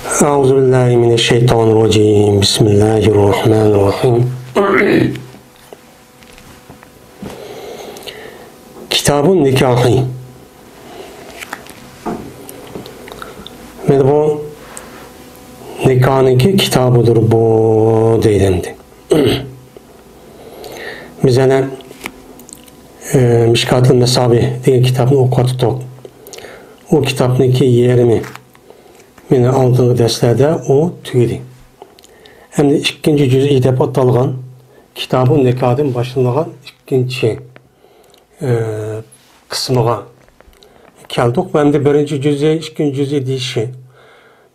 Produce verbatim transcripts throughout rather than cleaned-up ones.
أعوذ بالله من الشيطان الرجيم. بسم الله الرحمن الرحيم. كتاب النكاح. مانا بۇ نىكاھنىڭكى كىتابىدۇر بۇ دەيدۇ ئەمدى. بىز يەنە، ئە، مىشكاتۇل مەسابىھ دېگەن كىتابنى ئوقۇۋاتاتتۇق. ئۇ كىتابنىڭكى يېرىمى مانا ئالدىنقى دەرسلەردە ئۇ تۈگىدى. ئەمدى ئىككىنچى جۈزئى دەپ ئاتالغان كىتابۇ نىكاھتىن باشلىنىدىغان ئىككىنچى، ئە، قىسمىغا كەلدۇق. ئەمدى بىرىنچى جۈزئى، ئىككىنچى جۈزئى دېيىشى،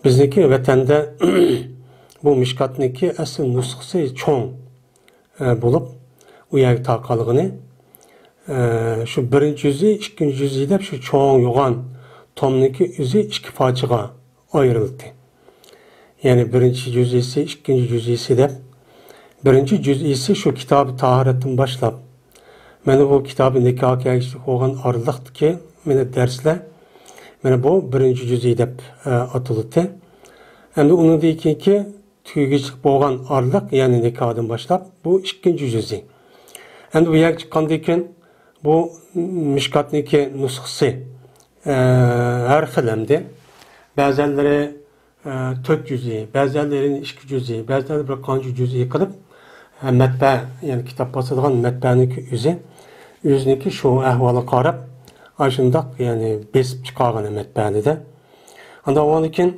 بىزنىڭكى ۋەتەندە بۇ مىشكاتنىڭكى ئەسلى نۇسخىسى چوڭ، ئە، بولۇپ، ئۇ يەرگە تارقالغىنى، ئە، شۇ بىرىنچى جۈزئى، ئىككىنچى جۈزئى دەپ شۇ چوڭ يوغان تومنىڭكى ئۆزى ئىككى پارچىغا ئايرىلدى. يەنى بىرىنچى جۈزئىسى، ئىككىنچى جۈزئىسى دەپ، بىرىنچى جۈزئىسى شۇ كىتابى تاھارەتتىن باشلاپ، مانا بۇ كىتابى نىكاھقا كەلگۈچىلىك بولغان ئارىلىقتىكى مانا دەرسلەر، مانا بۇ بىرىنچى جۈزئى دەپ، ئە، ئاتىلىدۇ. ئەمدى ئۇنىڭدىن كېيىنكى تۈگىگۈچىلىك بولغان ئارىلىق، يەنى نىكاھدىن باشلاپ، بۇ ئىككىنچى جۈزئى. ئەمدى بۇ يەرگە چىققاندىن كېيىن، بۇ مىشكاتنىڭكى نۇسخىسى، ئە، ھەر خىل ئەمدى. بەزەنلىرى، ئە، تۆت جۈزئى، بەزەنلىرىنى ئىككى جۈزئى، بەزەنلىرى بىر قانچە جۈزئى قىلىپ، ئە، مەتبەئە، يەنى كىتاب باسىدىغان مەتبەئەنىڭكى ئۆزى، ئۆزىنىڭكى شۇ ئەھۋالىغا قاراپ، ئاشۇنداق، يەنى بېسىپ چىقارغان مەتبەئەدە. ئاندىن ئۇنىڭدىن كېيىن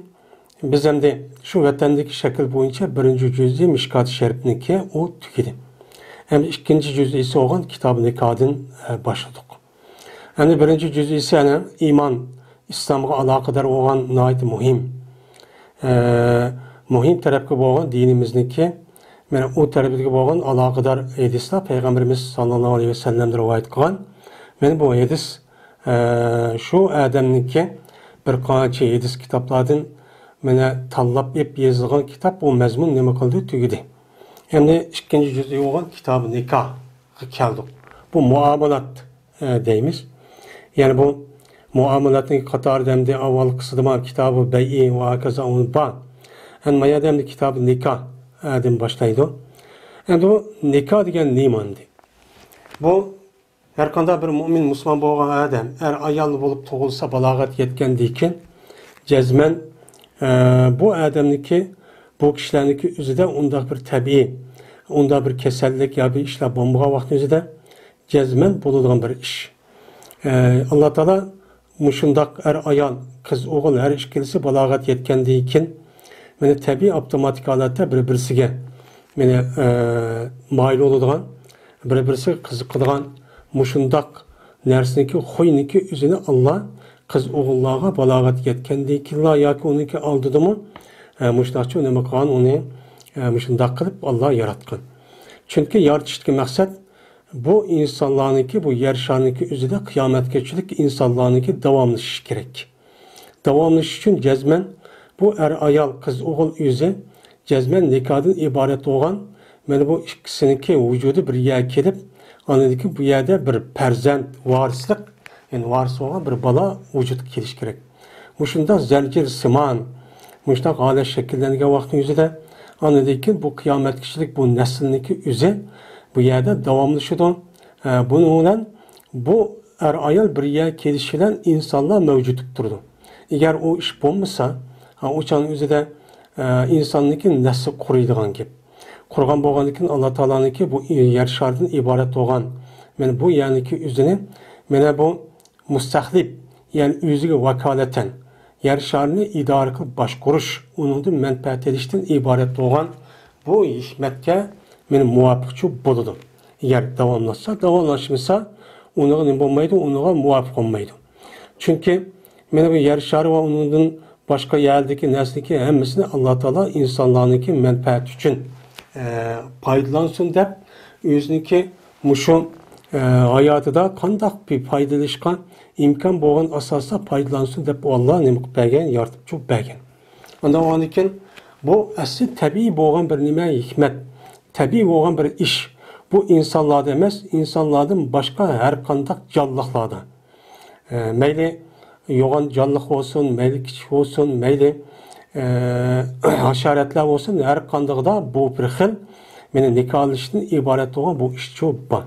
بىز ئەمدى شۇ ۋەتەندىكى شەكىل بويىچە بىرىنچى جۈزئى مىشكات شەرىپنىڭكى ئۇ تۈگىدى. ئەمدى ئىككىنچى جۈزئىسى بولغان كىتاب نىكاھدىن، ئە، باشلىدۇق. ئەمدى بىرىنچى جۈزئىسى يەنە ئىمان، ئىسلامغا ئالاقىدار بولغان ناھايىتى مۇھىم، ئە، مۇھىم تەرەپكە بولغان دىنىمىزنىڭكى، مانا ئۇ تەرىپىگە بولغان ئالاقىدار ھەدىسلەر پەيغەمبىرىمىز ساللاللاھۇ ئەلەيھى ۋەسەللەمدىن رىۋايەت قىلغان. مانا بۇ ھەدىس، ئە، شۇ ئادەمنىڭكى بىر قانچە ھەدىس كىتابلاردىن مانا تاللاپ ئېلىپ يېزىلغان كىتاب، بۇ مەزمۇن نېمە قىلدى؟ تۈگىدى. ئەمدى ئىككىنچى جۈزئى بولغان كىتابى نىكاھقا كەلدۇق. بۇ مۇئامىلات، ئە، دەيمىز. يەنى بۇ مۇئامىلاتنىڭ قاتارىدا ئەمدى ئاۋۋالقىسىدىمۇ كىتابى بەيئى ۋە ھاكازا ئۇنى بار. ئەمدى ما يەردە ئەمدى كىتابى نىكاھ، ئە، دىن باشلايدۇ. ئەمدى بۇ نىكاھ دېگەن نېمە ئەمدى؟ بۇ ھەرقانداق بىر مۇئمىن مۇسۇلمان بولغان ئادەم، ئەر ئايال بولۇپ تۇغۇلسا، بالاغەت يەتكەندىن كېيىن، جەزمەن، ئە، بۇ ئادەمنىڭكى، بۇ كىشىلەرنىڭكى ئۆزىدە ئۇنداق بىر تەبىئىي، ئۇنداق بىر كېسەللىك يا بىر ئىشلار بولمىغان ۋاقىتنىڭ ئۆزىدە جەزمەن بولىدىغان بىر ئىش. ئە، ئاللا تائالا مۇشۇنداق ئەر-ئايال، قىز-ئوغۇل ھەر ئىككىلىسى بالاغەت يەتكەندىن كېيىن، مانا تەبىئىي ئاپتوماتىك ھالەتتە بىر-بىرسىگە، مانا، ئە، مايىل بولىدىغان، بىر-بىرسىگە قىزىقىدىغان مۇشۇنداق نەرسىنىڭكى، خۇينىڭكى ئۆزىنى ئاللا قىز-ئوغۇللارغا بالاغەت يەتكەندىن كېيىنلا ياكى ئۇنىڭكى ئالدىدىمۇ، ئە، مۇشۇنداقچە نېمە قىلغان ئۇنى، ئە، مۇشۇنداق قىلىپ ئاللا ياراتقان. چۈنكى يارىتىشتىكى مەقسەت بۇ ئىنسانلارنىڭكى، بۇ يەر شارىنىڭكى ئۆزىدە قىيامەتكىچىلىك ئىنسانلارنىڭكى داۋاملىشىشى كېرەك. داۋاملىشىش ئۈچۈن جەزمەن بۇ ئەر-ئايال، قىز-ئوغۇل ئۆزى جەزمەن نىكاھدىن ئىبارەت بولغان، مانا بۇ ئىككىسىنىڭكى ۋۇجۇدى بىر يەرگە كېلىپ، ئاندىن كېيىن بۇ يەردە بىر پەرزەنت، ۋارىسلىق، يەنى ۋارىس بولغان بىر بالا ۋۇجۇدقا كېلىشى كېرەك. مۇشۇنداق زەنجىرسىمان، مۇشۇنداق ھالەت شەكىللەنگەن ۋاقىتنىڭ ئۆزىدە، ئاندىن كېيىن بۇ قىيامەتكىچىلىك بۇ نەسىلنىڭكى ئۆزى بۇ يەردە داۋاملىشىدۇ. ئە، بۇنىڭ بىلەن بۇ ئەر-ئايال بىر يەرگە كېلىشى بىلەن ئىنسانلار مەۋجۇت بولۇپ تۇرىدۇ. ئەگەر ئۇ ئىش بولمىسا، ھە، ئۇ چاغنىڭ ئۆزىدە، ئە، ئىنساننىڭكى نەسلى قۇرۇيدىغان گەپ. قۇرغان بولغاندىن كېيىن، ئاللا تائالانىڭكى بۇ يەر شارىدىن ئىبارەت بولغان، مانا بۇ يەرنىڭكى ئۆزىنى، مانا بۇ مۇستەخلىپ، يەنى ئۆزىگە ۋاكالىتەن يەر شارىنى ئىدارە قىلىپ باشقۇرۇش، ئۇنىڭدىن مەنپەئەت ئېلىشتىن ئىبارەت بولغان بۇ ھېكمەتكە مانا مۇۋاپىقچۇ بولىدۇ. ئەگەر داۋاملاشسا، داۋاملاشمىسا، ئۇنىڭغا نېمە بولمايدۇ، ئۇنىڭغا مۇۋاپىق بولمايدۇ. چۈنكى مانا بۇ يەر شارى ۋە ئۇنىڭدىن باشقا يەردىكى نەرسىنىڭكى ھەممىسىنى ئاللا تائالا ئىنسانلارنىڭكى مەنپەئەتى ئۈچۈن، ئە، پايدىلانسۇن دەپ، ئۆزىنىڭكى مۇشۇ، ئە، ھاياتىدا قانداق بىر پايدىلىنىشقا ئىمكان بولغان ئاساستا پايدىلانسۇن دەپ، ئاللا نېمە قىلىپ بەرگەن، يارىتىپچۇ بەرگەن. ئاندىن ئۇنىڭدىن كېيىن بۇ ئەسلى تەبىئىي بولغان بىر نېمە، ھېكمەت، تەبىئىي بولغان بىر ئىش. بۇ ئىنسانلاردا ئەمەس، ئىنسانلاردىن باشقا ھەر قانداق جانلىقلاردا. ئە، مەيلى يوغان جانلىق بولسۇن، مەيلى كىچىك بولسۇن، مەيلى ئە، ھاشارەتلەر بولسۇن، ھەر قاندىقىدا بۇ بىر خىل، مېنى نىكاھلىنىشتىن ئىبارەت بولغان بۇ ئىشچۇ بار.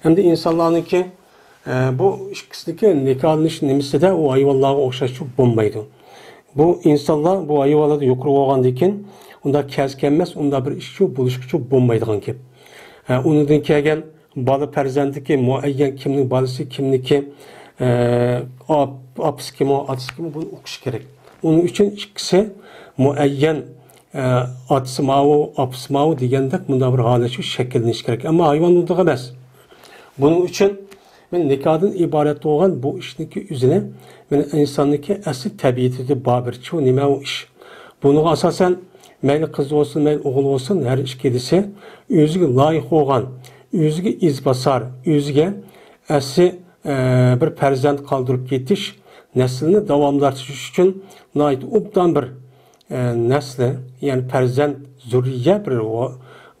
ئەمدى ئىنسانلارنىڭكى، ئە، بۇ ئىككىسىنىڭكى نىكاھلىنىش نېمىسىدە ئۇ ھايۋانلارغا ئوخشاشچۇ بولمايدۇ. بۇ ئىنسانلار بۇ ھايۋانلاردىن يۇقىرى بولغاندىن كېيىن، ئۇنداق كەس كەلمەس، ئۇنداق بىر ئىشچۇ بولۇشقىچۇ بولمايدىغان گەپ. ئە، ئۇنىڭدىن كەلگەن بالا پەرزەنتىكى مۇئەييەن كىمنىڭ بالىسى، كىمنىكى، ئە، ئاپ-، ئاپىسى كىمۇ، ئاتىسى كىمۇ، بۇنى ئوقۇش كېرەك. ئۇنىڭ ئۈچۈن ئىككىسى مۇئەييەن، ئە، ئاتىسى ماۋۇ، ئاپىسى ماۋۇ دېگەندەك مۇنداق بىر ھالەت شۇ شەكىللىنىشى كېرەك. ئەمما ھايۋان ئۇنداق ئەمەس. بۇنىڭ ئۈچۈن مەن نىكاھدىن ئىبارەت بولغان بۇ ئىشنىڭكى ئۆزىنى، مەن ئىنساننىڭكى ئەسلى تەبىئىتىدە بار بىر شۇ نېمە ئۇ ئىش. بۇنىڭغا ئاساسەن مەيلى قىز بولسۇن، مەيلى ئوغۇل بولسۇن، ھەر ئىككىلىسى ئۆزىگە لايىق بولغان، ئۆزىگە ئىزباسار، ئۆزىگە ئەسلى، ئە، بىر پەرزەنت قالدۇرۇپ كېتىش، نەسلىنى داۋاملاشتۇرۇش ئۈچۈن ناھايىتى ئوبدان بىر، ئە، نەسلى، يەنى پەرزەنت، زۇررىيە بىر ۋا-،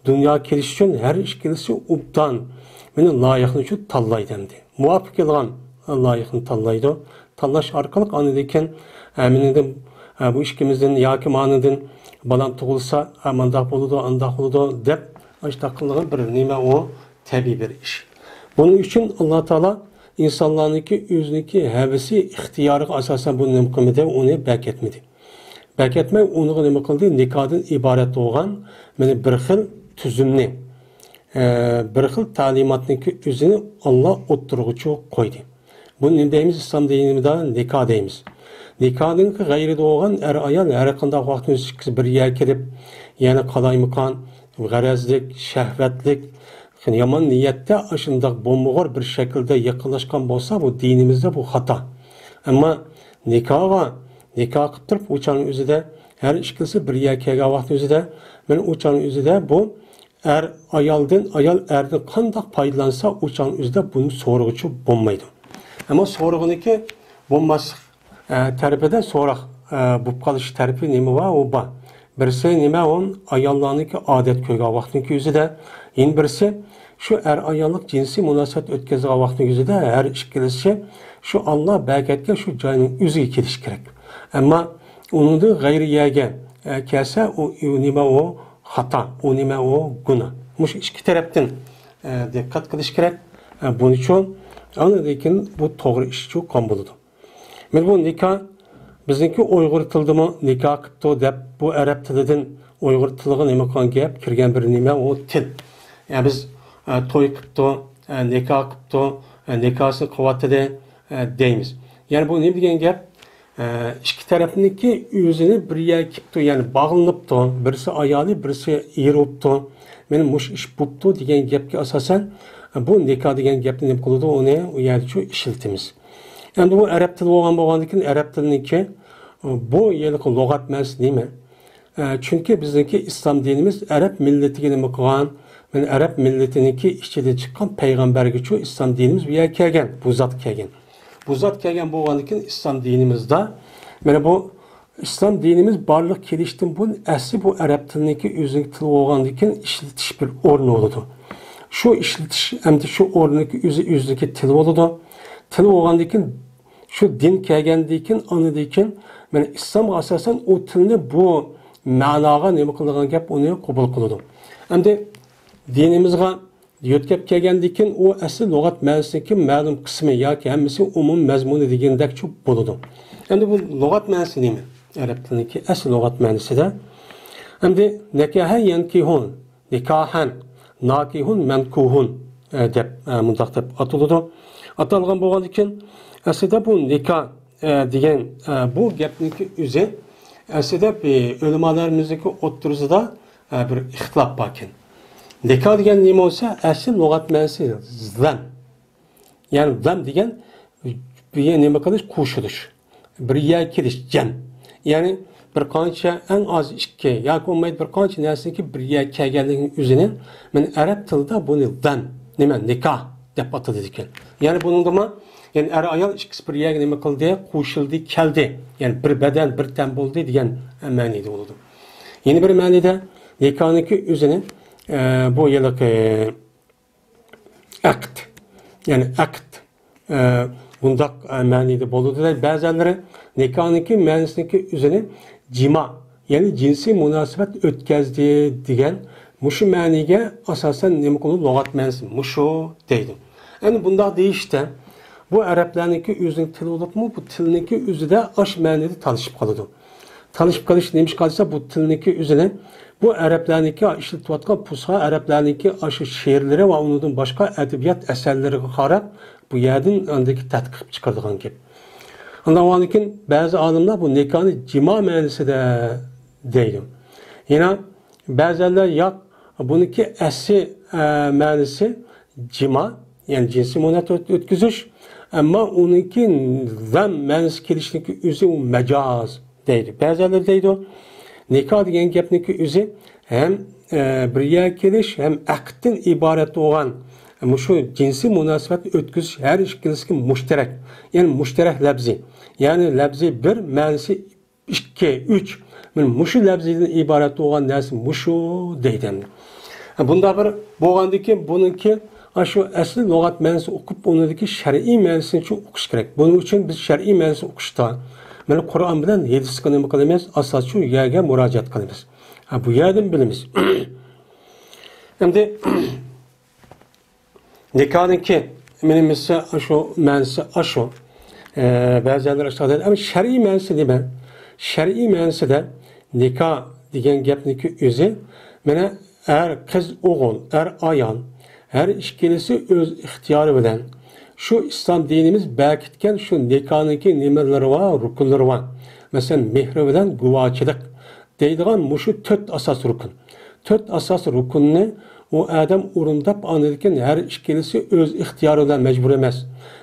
دۇنياغا كېلىش ئۈچۈن ھەر ئىككىلىسى ئوبدان مېنى لايىقنى شۇ تاللايدۇ ئەمدى. مۇۋاپىق كېلىدىغان لايىقنى تاللايدۇ. تاللاش ئارقىلىق ئاندىن كېيىن، ئە، مېنىڭدىن، ئە، بۇ ئىككىمىزدىن ياكى مانىڭدىن بالام تۇغۇلسا، ئە، مانداق بولىدۇ، ئانداق بولىدۇ دەپ، ئاشۇنداق قىلىدىغان بىر نېمە ئۇ تەبىئىي بىر ئىش. بۇنىڭ ئۈچۈن ئاللا تائالا ئىنسانلارنىڭكى ئۆزىنىڭكى ھەۋىسى، ئىختىيارىغا ئاساسەن بۇنى نېمە قىلمىدى، ئۇنى بەكەتمىدى. بەكەتمەي ئۇنىڭغا نېمە قىلدى؟ نىكاھدىن ئىبارەت بولغان مانا بىر خىل تۈزۈمنى، ئە، بىر خىل تەلىماتنىڭكى ئۆزىنى ئاللا ئوتتۇرىغا چىقىپ قويدى. بۇنى نېمە دەيمىز؟ ئىسلام دىنىدا نىكاھ دەيمىز. نىكاھنىڭكى غەيرىدە بولغان ئەر-ئايال ھەر قانداق ۋاقىتتا ئىككىسى بىر يەرگە كېلىپ، يەنى قالايمىقان، غەرەزلىك، شەھۋەتلىك، يامان نىيەتتە ئاشۇنداق بولمىغۇر بىر شەكىلدە يېقىنلاشقان بولسا، بۇ دىنىمىزدە بۇ خاتا. ئەمما نىكاھقا، نىكاھ قىلىپ تۇرۇپ، ئۇ چاغنىڭ ئۆزىدە ھەر ئىككىلىسى بىر يەرگە كەلگەن ۋاقىتنىڭ ئۆزىدە، مانا ئۇ چاغنىڭ ئۆزىدە بۇ ئەر ئايالدىن، ئايال ئەردىن قانداق پايدىلانسا، ئۇ چاغنىڭ ئۆزىدە بۇنى سورىغۇچى بولمايدۇ. ئەمما سورىغىنىكى بولماسلىق، ئە، تەرىپىدە سوراق، ئە، بولۇپ قالىش تەرىپى نېمە بار؟ ئۇ بار. بىرسى نېمە؟ ئۇ ئاياللارنىڭكى ئادەت كۆرگەن ۋاقتىنىڭكى ئۆزىدە. يەنە بىرسى شۇ ئەر ئاياللىق جىنسىي مۇناسىۋەت ئۆتكۈزگەن ۋاقتىنىڭ ئۆزىدە ھەر ئىككىلىسى شۇ ئاللا بەركەتكە شۇ جاينىڭ ئۆزىگە كېلىشى كېرەك. ئەمما ئۇنىڭدىن غەيرىي يەرگە، ئە، كەلسە، ئۇ، ئۇ نېمە ئۇ؟ خاتا. ئۇ نېمە ئۇ؟ گۇناھ. مۇشۇ ئىككى تەرەپتىن، ئە، دىققەت قىلىش كېرەك. ئە، بۇنىچۇ ئاندىن كېيىن بۇ توغرا ئىشچۇ قان بولىدۇ. مانا بۇ نىكاھ بىزنىڭكى ئۇيغۇر تىلىدىمۇ نىكاھ قىپتۇ دەپ، بۇ ئەرەب تىلىدىن ئۇيغۇر تىلىغا نېمە قىلغان گەپ كىرگەن بىر نېمە ئۇ تىل. يەنى بىز، ئە، توي قىپتۇ، ئە، نىكاھ قىپتۇ، ئە، نىكاھسىنى قىلىۋاتىدۇ، ئە، دەيمىز. يەنى بۇ نېمە دېگەن گەپ؟ ئىككى تەرەپنىڭكى ئۆزىنى بىر يەرگە كېلىپتۇ، يەنى باغلىنىپتۇ، بىرسى ئايالى، بىرسى ئېرى بوپتۇ، مانا مۇشۇ ئىش بوپتۇ دېگەن گەپكە ئاساسەن، بۇ نىكاھ دېگەن گەپنى نېمە قىلىدۇ، ئۇنى ئۇ يەردە شۇ ئىشلىتىمىز. ئەمدى بۇ ئەرەب تىلى بولغان، بولغاندىن كېيىن ئەرەب تىلىنىڭكى بۇ يەرلىكى لۇغەت مەنىسى نېمە؟ ئە، چۈنكى بىزنىڭكى ئىسلام دىنىمىز ئەرەب مىللىتىگە نېمە قىلغان؟ مانا ئەرەب مىللىتىنىڭكى ئىچىدىن چىققان پەيغەمبەرگىچۇ ئىسلام دىنىمىز بۇ يەرگە كەلگەن، بۇ زات كەلگەن. بۇ زات كەلگەن بولغاندىن كېيىن ئىسلام دىنىمىزدا، مانا بۇ ئىسلام دىنىمىز بارلىققا كېلىشتىن بۇرۇن ئەسلى بۇ ئەرەب تىلىنىڭكى ئۆزىنىڭكى تىلى بولغاندىن كېيىن ئىشلىتىش بىر ئورنى بولىدۇ. شۇ ئىشلىتىش ئەمدى شۇ ئورنىنىڭكى ئۆزى ئۆزىنىڭكى تىلى بولىدۇ. تىلى بولغاندىن كېيىن شۇ دىن كەلگەندىن كېيىن، ئاندىن كېيىن، مانا، ئىسلامغا ئاساسەن ئۇ تىلنى بۇ مەناغا نېمە قىلىدىغان گەپ، ئۇنى قوبۇل قىلىدۇ. ئەمدى دىنىمىزغا يۆتكەپ كەلگەندىن كېيىن، ئۇ ئەسلى لۇغەت مەنىسىدىكى مەلۇم قىسمى ياكى ھەممىسى ئومۇم مەزمۇنى دېگەندەكچۇ بولىدۇ. ئەمدى بۇ لۇغەت مەنىسى نېمە؟ ئەرەب تىلىنىڭكى ئەسلى لۇغەت مەنىسىدە، ئەمدى نەكەھە يەنكىھۇن، نىكاھەن، ناكىھۇن، مەنكۇھۇن، ئە، دەپ، ئە، مۇنداق دەپ ئاتىلىدۇ. ئاتالغان بولغاندىن كېيىن، ئەسلىدە بۇ نىكاھ، ئە، دېگەن، ئە، بۇ گەپنىڭكى ئۆزى، ئەسلىدە بى-، ئۆلىمالىرىمىزنىڭكى ئوتتۇرىسىدا، ئە، بىر ئىختىلاپ باركەن. نىكاھ دېگەن نېمە بولسا، ئەسلى لۇغەت مەنىسى زەم. يەنى زەم دېگەن بىر نېمە قىلىش، قوشۇلۇش. بىر يەرگە كېلىش، جەم. يەنى بىر قانچە، ئەڭ ئاز ئىككى ياكى بولمايدۇ بىر قانچە نەرسىنىڭكى بىر يەرگە كەلگەنلىكىنىڭ ئۆزىنى مەن ئەرەب تىلىدا بۇنى زەم، نېمە، نىكاھ دەپ ئاتىدىكەن. يەنى بۇنىڭدىمۇ، يەنى ئەر ئايال ئىككىسى بىر يەرگە نېمە قىلدى؟ قوشۇلدى، كەلدى. يەنى بىر بەدەن، بىر تەن بولدى دېگەن مەنىدە بولىدۇ. يەنە بىر مەنىدە نىكاھنىڭكى ئۆزىنى، ئە، بۇ ھېلىقى ئەقد، يەنى ئەقد، ئە، بۇنداق، ئە، مەنىدە بولىدۇ دەيدۇ. بەزەنلىرى نىكاھنىڭكى مەنىسىنىڭكى ئۆزىنى جىما، يەنى جىنسىي مۇناسىۋەت ئۆتكەزدى دېگەن مۇشۇ مەنىگە ئاساسەن نېمە قىلىدۇ؟ لۇغەت مەنىسى مۇشۇ دەيدۇ. ئەنە بۇنداق دېيىشتە، بۇ ئەرەبلەرنىڭكى ئۆزىنىڭ تىلى بولۇپمۇ، بۇ تىلنىڭكى ئۆزىدە ئاش مەنىدە تالىشىپ قالىدۇ. تالىشىپ قېلىش نېمىشقا دېسە، بۇ تىلنىڭكى ئۆزىنى، بۇ ئەرەبلەرنىڭكى ئىشلىتىۋاتقان پۇسھا ئەرەبلەرنىڭكى ئاشۇ شېئىرلىرى ۋە ئۇنىڭدىن باشقا ئەدەبىيات ئەسەرلىرىگە قاراپ، بۇ يەردىن ئاندىكى تەتقىق چىقىرىدىغان گەپ. ئاندىن كېيىن بەزى ئالىملار بۇ نىكاھنى جىما مەنىسىدە دەيدۇ. يەنە بەزىلەر ياق، بۇنىڭكى ئەسلى، ئە، مەنىسى جىما، يەنى جىنسىي مۇناسىۋەت ئۆتكۈزۈش، ئەمما ئۇنىڭكى لام مەنىسى كېلىشنىڭكى ئۆزى ئۇ مەجاز دەيدۇ. بەزىلەر دەيدۇ، نىكاھ دېگەن گەپنىڭكى ئۆزى ھەم، ئە، بىر يەرگە كېلىش، ھەم ئەقىدتىن ئىبارەت بولغان مۇشۇ جىنسىي مۇناسىۋەت ئۆتكۈزۈش ھەر ئىككىلىسىگە مۇشتەرەك. يەنى مۇشتەرەك لەپزى. يەنى لەپزى بىر، مەنىسى ئىككى، ئۈچ. مانا مۇشۇ لەپزىدىن ئىبارەت بولغان نەرسە مۇشۇ دەيدۇ. بۇنداق بىر بولغاندىن كېيىن بۇنىڭكى ئاشۇ ئەسلى لۇغەت مەنىسىنى ئوقۇپ، ئۇنىڭدىكى شەرئىي مەنىسىنى ئوقۇش كېرەك. بۇنىڭ ئۈچۈن بىز شەرئىي مەنىسىنى ئوقۇشتا، مانا قۇرئان بىلەن ھەدىسكە نېمە قىلىمىز؟ ئاساسىي شۇ يەرگە مۇراجىئەت قىلىمىز. ھە، بۇ يەردىن بىلىمىز. ئەمدى نىكاھنىڭكى مېنىڭ مەنىسى ئاشۇ، مەنىسى ئاشۇ. ئە، بەزىلەر ئاشۇنداق دەيدۇ. ئەمما شەرئىي مەنىسى نېمە؟ شەرئىي مەنىسىدە نىكاھ دېگەن گەپنىڭكى ئۆزى، مانا، ئەر قىز ئوغۇل، ئەر ئايال، ھەر ئىككىلىسى ئۆز ئىختىيارى بىلەن شۇ ئىسلام دىنىمىز بەركىتكەن شۇ نىكاھنىڭكى نېمىلىرى بار، رۇكۇنلىرى بار. مەسىلەن، مېھرى بىلەن گۇۋاچىلىق دەيدىغان مۇشۇ تۆت ئاساس رۇكۇن. تۆت ئاساس رۇكۇننى ئۇ ئادەم ئورۇنداپ، ئاندىن كېيىن ھەر ئىككىلىسى ئۆز ئىختىيارى بىلەن، مەجبۇر ئەمەس.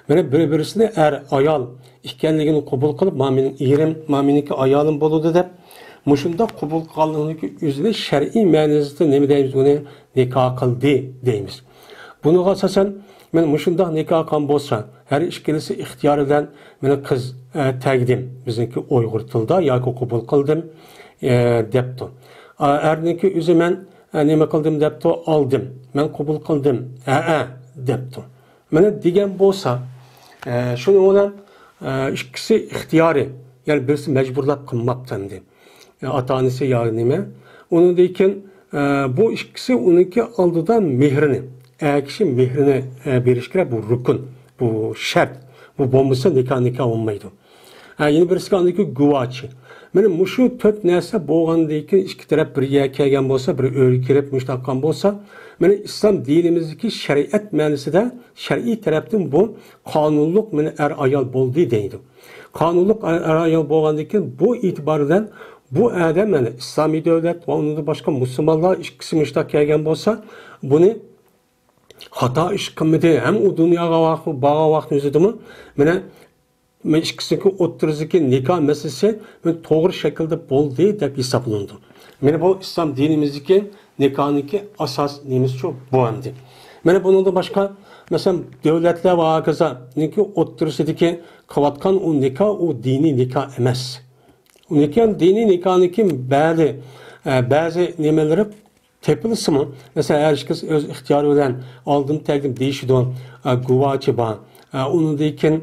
مانا بىر-بىرسىنى ئەر، ئايال ئىكەنلىكىنى قوبۇل قىلىپ، ما مېنىڭ ئېرىم، ما مېنىڭكى ئايالىم بولىدۇ دەپ، مۇشۇنداق قوبۇل قىلغانلىقىنىڭكى ئۆزىنى شەرئىي مەنىسىدە نېمە دەيمىز؟ ئۇنى نىكاھ قىلدى دەيمىز. بۇنىڭغا ئاساسەن، مانا مۇشۇنداق نىكاھ قىلغان بولسا، ھەر ئىككىلىسى ئىختىيارى بىلەن، مانا قىز، ئە، تەگدىم، بىزنىڭكى ئۇيغۇر تىلىدا، ياكى قوبۇل قىلدىم، ئە، دەپتۇ. ئا، ئەرنىڭكى ئۆزى مەن، ئە، نېمە قىلدىم دەپتۇ، ئالدىم، مەن قوبۇل قىلدىم، ھەئە، دەپتۇ. مانا دېگەن بولسا، ئە، شۇنىڭ بىلەن، ئە، ئىككىسى ئىختىيارىي، يەنى بىرسى مەجبۇرلاپ قىلماپتۇ ئەمدى. ئاتا-ئانىسى يا نېمە. ئۇنىڭدىن كېيىن، ئە، بۇ ئىككىسى ئۇنىڭكى ئالدىدا مېھرىنى، ئەر كىشى مېھرىنى، ئە، بېرىش كېرەك. بۇ رۇكۇن، بۇ شەرت. بۇ بولمىسا نىكاھ، نىكاھ بولمايدۇ. ھە، يەنە بىرسىكى ئاندىن كېيىن گۇۋاچى. مانا مۇشۇ تۆت نەرسە بولغاندىن كېيىن، ئىككى تەرەپ بىر يەرگە كەلگەن بولسا، بىر ئۆيگە كىرىپ مۇشۇنداق قىلغان بولسا، مانا ئىسلام دىنىمىزدىكى شەرىئەت مەنىسىدە، شەرئىي تەرەپتىن بۇ قانۇنلۇق، مانا ئەر-ئايال بولدى دەيدۇ. قانۇنلۇق ئەر-ئايال بولغاندىن كېيىن، بۇ ئېتىبار بىلەن بۇ ئادەم، يەنى ئىسلامىي دۆلەت ۋە ئۇنىڭدىن باشقا مۇسۇلمانلار ئىككىسى مۇشۇنداق كەلگەن بولسا، بۇنى خاتا ئىش قىلمىدى. ھەم ئۇ دۇنياغا ۋاق-، بارغان ۋاقىتنىڭ ئۆزىدىمۇ، مانا، مانا ئىككىسىنىڭكى ئوتتۇرىسىدىكى نىكاھ مەسىلىسى مانا توغرا شەكىلدە بولدى دەپ ھېسابلىنىدۇ. مانا بۇ ئىسلام دىنىمىزدىكى نىكاھنىڭكى ئاساس نېمىسىچۇ بۇ ئەمدى. مانا بۇنىڭدىن باشقا، مەسىلەن، دۆلەتلەر ۋە ھاكازانىڭكى ئوتتۇرىسىدىكى قىلىۋاتقان ئۇ نىكاھ، ئۇ دىنىي نىكاھ ئەمەس. لېكىن دىنىي نىكاھنىڭكى بەزى، ئە، بەزى نېمىلىرى تېپىلسىمۇ، مەسىلەن، ھەر ئىككىسى ئۆز ئىختىيارى بىلەن ئالدىم تەگدىم دېيىشىدۇ، ئە، گۇۋاچى بار. ئە، ئۇنىڭدىن كېيىن،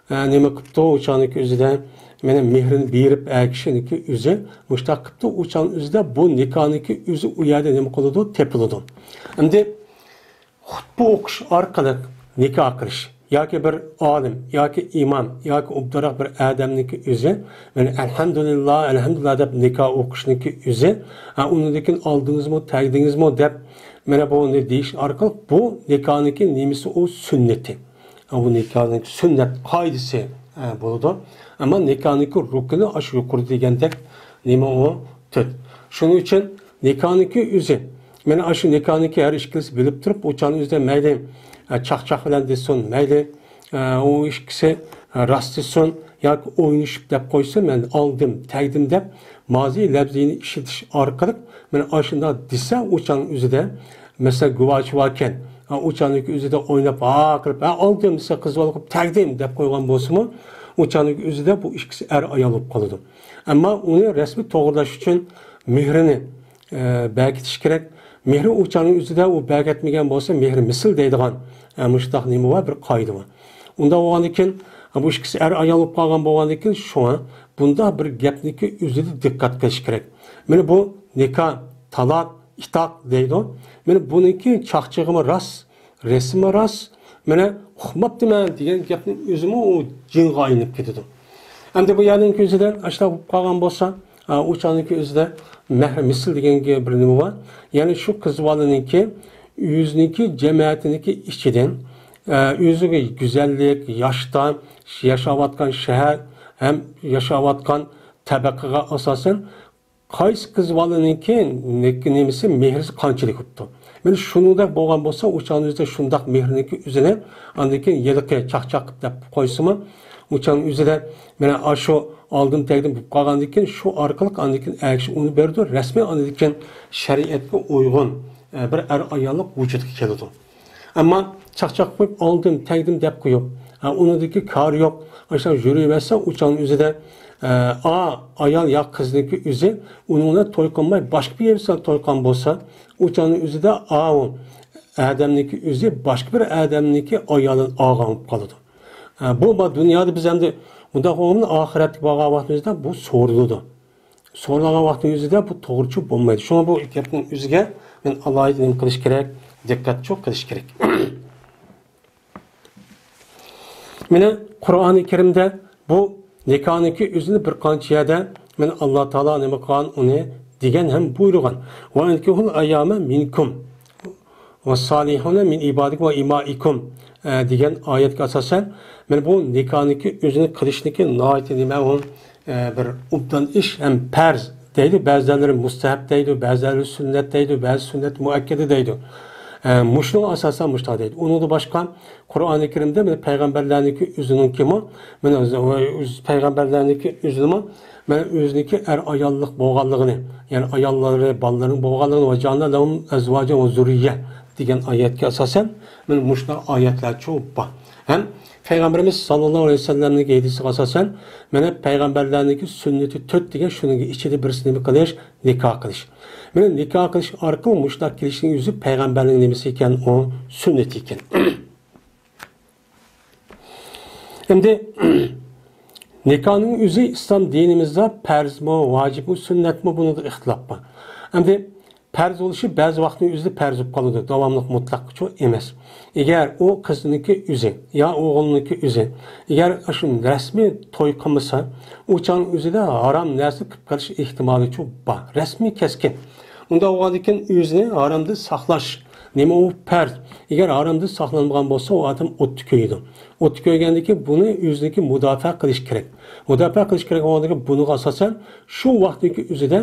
ئە، نېمە قىپتۇ، ئۇ چاغنىڭكى ئۆزىدە مانا مېھرىنى بېرىپ، ئەر كىشىنىڭكى ئۆزى مۇشۇنداق قىپتۇ، ئۇ چاغنىڭ ئۆزىدە بۇ نىكاھنىڭكى ئۆزى ئۇ يەردە نېمە قىلىدۇ، تېپىلىدۇ. ئەمدى خۇتبە ئوقۇش ئارقىلىق نىكاھ قىلىش ياكى بىر ئالىم ياكى ئىمام ياكى ئوبدانراق بىر ئادەمنىڭكى ئۆزى، مانا، ئەلھەمدۇلىللا، ئەلھەمدۇلىللا دەپ نىكاھ ئوقۇشنىڭكى ئۆزى، ھە، ئۇنىڭدىن كېيىن ئالدىڭىزمۇ، تەگدىڭىزمۇ دەپ، مانا، بۇنى دېيىش ئارقىلىق بۇ نىكاھنىڭكى نېمىسى، ئۇ سۈننىتى. ھە، بۇ نىكاھنىڭ سۈننەت قائىدىسى، ھە، بولىدۇ. ئەمما نىكاھنىڭكى رۇكنى ئاشۇ يۇقىرىدا دېگەندەك، نېمە ئۇ؟ تۆت. شۇنىڭ ئۈچۈن نىكاھنىڭكى ئۆزى، مانا ئاشۇ نىكاھنىڭكى ھەر ئىككىلىسى بىلىپ تۇرۇپ، ئۇ چاغنىڭ ئۆزىدە مەيلى، ئە، چاقچاق بىلەن دېسۇن، مەيلى، ئە، ئۇ ئىككىسى، ئە، راست دېسۇن ياكى ئوينىشىپ دەپ قويسۇن، مەن ئالدىم، تەگدىم دەپ، مازى لەپزىنى ئىشلىتىش ئارقىلىق، مانا ئاشۇنداق دېسە، ئۇ چاغنىڭ ئۆزىدە، مەسىلەن، گۇۋاچى باركەن، ئە، ئۇ چاغنىڭكى ئۆزىدە ئويناپ، ھا قىلىپ، ھە، ئالدىم دېسە، قىز بالا قىلىپ، تەگدىم دەپ قويغان بولسىمۇ، ئۇ چاغنىڭكى ئۆزىدە بۇ ئىككىسى ئەر-ئايال بولۇپ قالىدۇ. ئەمما ئۇنى رەسمىي توغرىلاش ئۈچۈن مېھرىنى، ئە، بەركىتىش كېرەك. مېھرى ئۇ چاغنىڭ ئۆزىدە ئۇ بەركەتمىگەن بولسا، مېھرى مىسىل دەيدىغان، ئە، مۇشۇنداق نېمە بار، بىر قائىدە بار. ئۇنداق بولغاندىن كېيىن، بۇ ئىككىسى ئەر-ئايال بولۇپ قالغان بولغاندىن كېيىن، شۇڭا بۇنداق بىر گەپنىڭكى ئۆزىدە دىققەت قىلىش كېرەك. مانا بۇ نىكاھ، تالاق، ئىتاق دەيدۇ. مانا بۇنىڭكى چاقچىقىمۇ راست، رەسىمى راست. مانا ئۇقماپتىمەن دېگەن گەپنىڭ ئۆزىمۇ ئۇ جىنغا ئايلىنىپ كېتىدۇ. ئەمدى بۇ يەرنىڭكى ئۆزىدە ئاشۇنداق بولۇپ قالغان بولسا، ئا، ئۇ چاغنىڭكى ئۆزىدە مەھرەم مىسىل دېگەنگە بىر نېمە بار. يەنى شۇ قىز بالىنىڭكى ئۆزىنىڭكى جەمەتىنىڭكى ئىچىدىن، ئە، ئۆزىگە گۈزەللىك، ياشتا، ياشاۋاتقان شەھەر ھەم ياشاۋاتقان تەبەقىگە ئاساسەن قايسى قىز بالىنىڭكى نېمىسى، مېھرىسى قانچىلىك بوپتۇ. مانا شۇنىڭدەك بولغان بولسا، ئۇ چاغنىڭ ئۆزىدە شۇنداق مېھرىنىڭكى ئۆزىنى ئاندىن كېيىن ھېلىقى چاقچاق دەپ قويسىمۇ، ئۇ چاغنىڭ ئۆزىدە مانا ئاشۇ ئالدىن تەگدىن بولۇپ قالغاندىن كېيىن، شۇ ئارقىلىق ئاندىن كېيىن ئەر كىشى ئۇنى بېرىدۇ، رەسمىي ئاندىن كېيىن شەرىئەتكە ئۇيغۇن، ئە، بىر ئەر ئاياللىق ۋۇجۇدقا كېلىدۇ. ئەمما چاقچاق قويۇپ، ئالدىم، تەگدىم دەپ قويۇپ، ھە، ئۇنىڭدىكى كارى يوق، ئاشۇنداق يۈرۈۋەرسە، ئۇ چاغنىڭ ئۆزىدە، ئە، ئا، ئايال يا قىزنىڭكى ئۆزى ئۇنىڭ بىلەن توي قىلماي، باشقا بىر يەر بىلەن توي قىلغان بولسا، ئۇ چاغنىڭ ئۆزىدە ئاۋۇ ئادەمنىڭكى ئۆزى باشقا بىر ئادەمنىڭكى ئايالىنى ئالغان بولۇپ قالىدۇ. ئە، بۇ، بۇ دۇنيادا بىز ئەمدى ئۇنداق بولغاندا، ئاخىرەتكە بارغان ۋاقتىمىزدا بۇ سورىلىدۇ. سورىلغان ۋاقتىنىڭ ئۆزىدە بۇ توغرىچۇ بولمايدۇ. شۇڭا بۇ گەپنىڭ ئۆزىگە مەن ئالاھىدە نېمە قىلىش كېرەك؟ دىققەتچۇ قىلىش كېرەك. مانا قۇرئانى كەرىمدە بۇ نىكاھنىڭكى ئۆزىنى بىر قانچە يەردە مانا ئاللا تائالا نېمە قىلغان، ئۇنى دېگەن ھەم بۇيرۇغان. ۋە ئەنكىھۇل ئايامە مىنكۇم. ۋەسسالىھۇنە مىن ئىبادىكۇم ۋە ئىمائىكۇم، ئە، دېگەن ئايەتكە ئاساسەن، مانا بۇ نىكاھنىكى ئۆزىنى قىلىشنىكى ناھايىتى نېمە ئۇ، ئە، بىر ئوبدان ئىش ھەم پەرز دەيدۇ، بەزىلەرلىرى مۇستەھەب دەيدۇ، بەزىلەرلىرى سۈننەت دەيدۇ، بەزى سۈننەت مۇئەككەدە دەيدۇ. ئە، مۇشۇنىڭغا ئاساسەن مۇشۇنداق دەيدۇ. ئۇنىڭدىن باشقا قۇرئانى كەرىمدە مانا پەيغەمبەرلەرنىڭكى ئۆزىنىڭكىمۇ، مانا ئۆز-، پەيغەمبەرلەرنىڭكى ئۆزىنىمۇ، مانا ئۆزىنىڭكى ئەر ئاياللىق بولغانلىقىنى، يەنى ئاياللىرى، بالىلىرىنىڭ بولغانلىقىنى، ۋە جەئەلنا لەھۇم ئەزۋاجەن ۋە زۇررىيە دېگەن ئايەتكە ئاساسەن، مانا مۇشۇنداق ئايەتلەرچۇ بار. ھەم پەيغەمبىرىمىز ساللاللاھۇ ئەلەيھى ۋەسەللەمنىڭ ھەدىسىگە ئاساسەن، مانا پەيغەمبەرلەرنىڭكى سۈننىتى تۆت دېگەن شۇنىڭ ئىچىدە بىرسى نېمە قىلىش؟ نىكاھ قىلىش. مانا نىكاھ قىلىش ئارقىلىق مۇشۇنداق كېلىشنىڭ ئۆزى پەيغەمبەرنىڭ نېمىسى ئىكەن؟ ئۇ سۈننىتى ئىكەن. ئەمدى نىكاھنىڭ ئۆزى ئىسلام دىنىمىزدا پەرزمۇ، ۋاجىپمۇ، سۈننەتمۇ، بۇنىڭدا ئىختىلاپ بار. ئەمدى پەرز بولۇشى بەزى ۋاقىتنىڭ ئۆزىدە پەرز بولۇپ قالىدۇ، داۋاملىق مۇتلەقچۇ ئەمەس. ئەگەر ئۇ قىزنىڭكى ئۆزى يا ئوغۇلنىڭكى ئۆزى، ئەگەر شۇ رەسمىي توي قىلمىسا، ئۇ چاغنىڭ ئۆزىدە ھارام نەرسە قىلىپ قېلىش ئېھتىمالىچۇ بار، رەسمىي كەسكىن. ئۇنداق بولغاندىكىن ئۆزىنى ھارامدىن ساقلاش، نېمە ئۇ پەرز. ئەگەر ھارامدىن ساقلانمىغان بولسا، ئۇ ئادەم ئوتتا كۆيىدۇ. ئوتتا كۆيگەندىن كېيىن بۇنى ئۆزىنىڭكى مۇداپىئە قىلىش كېرەك. مۇداپىئە قىلىش كېرەك بولغاندىكىن بۇنىڭغا ئاساسەن شۇ ۋاقىتنىڭكى ئۆزىدە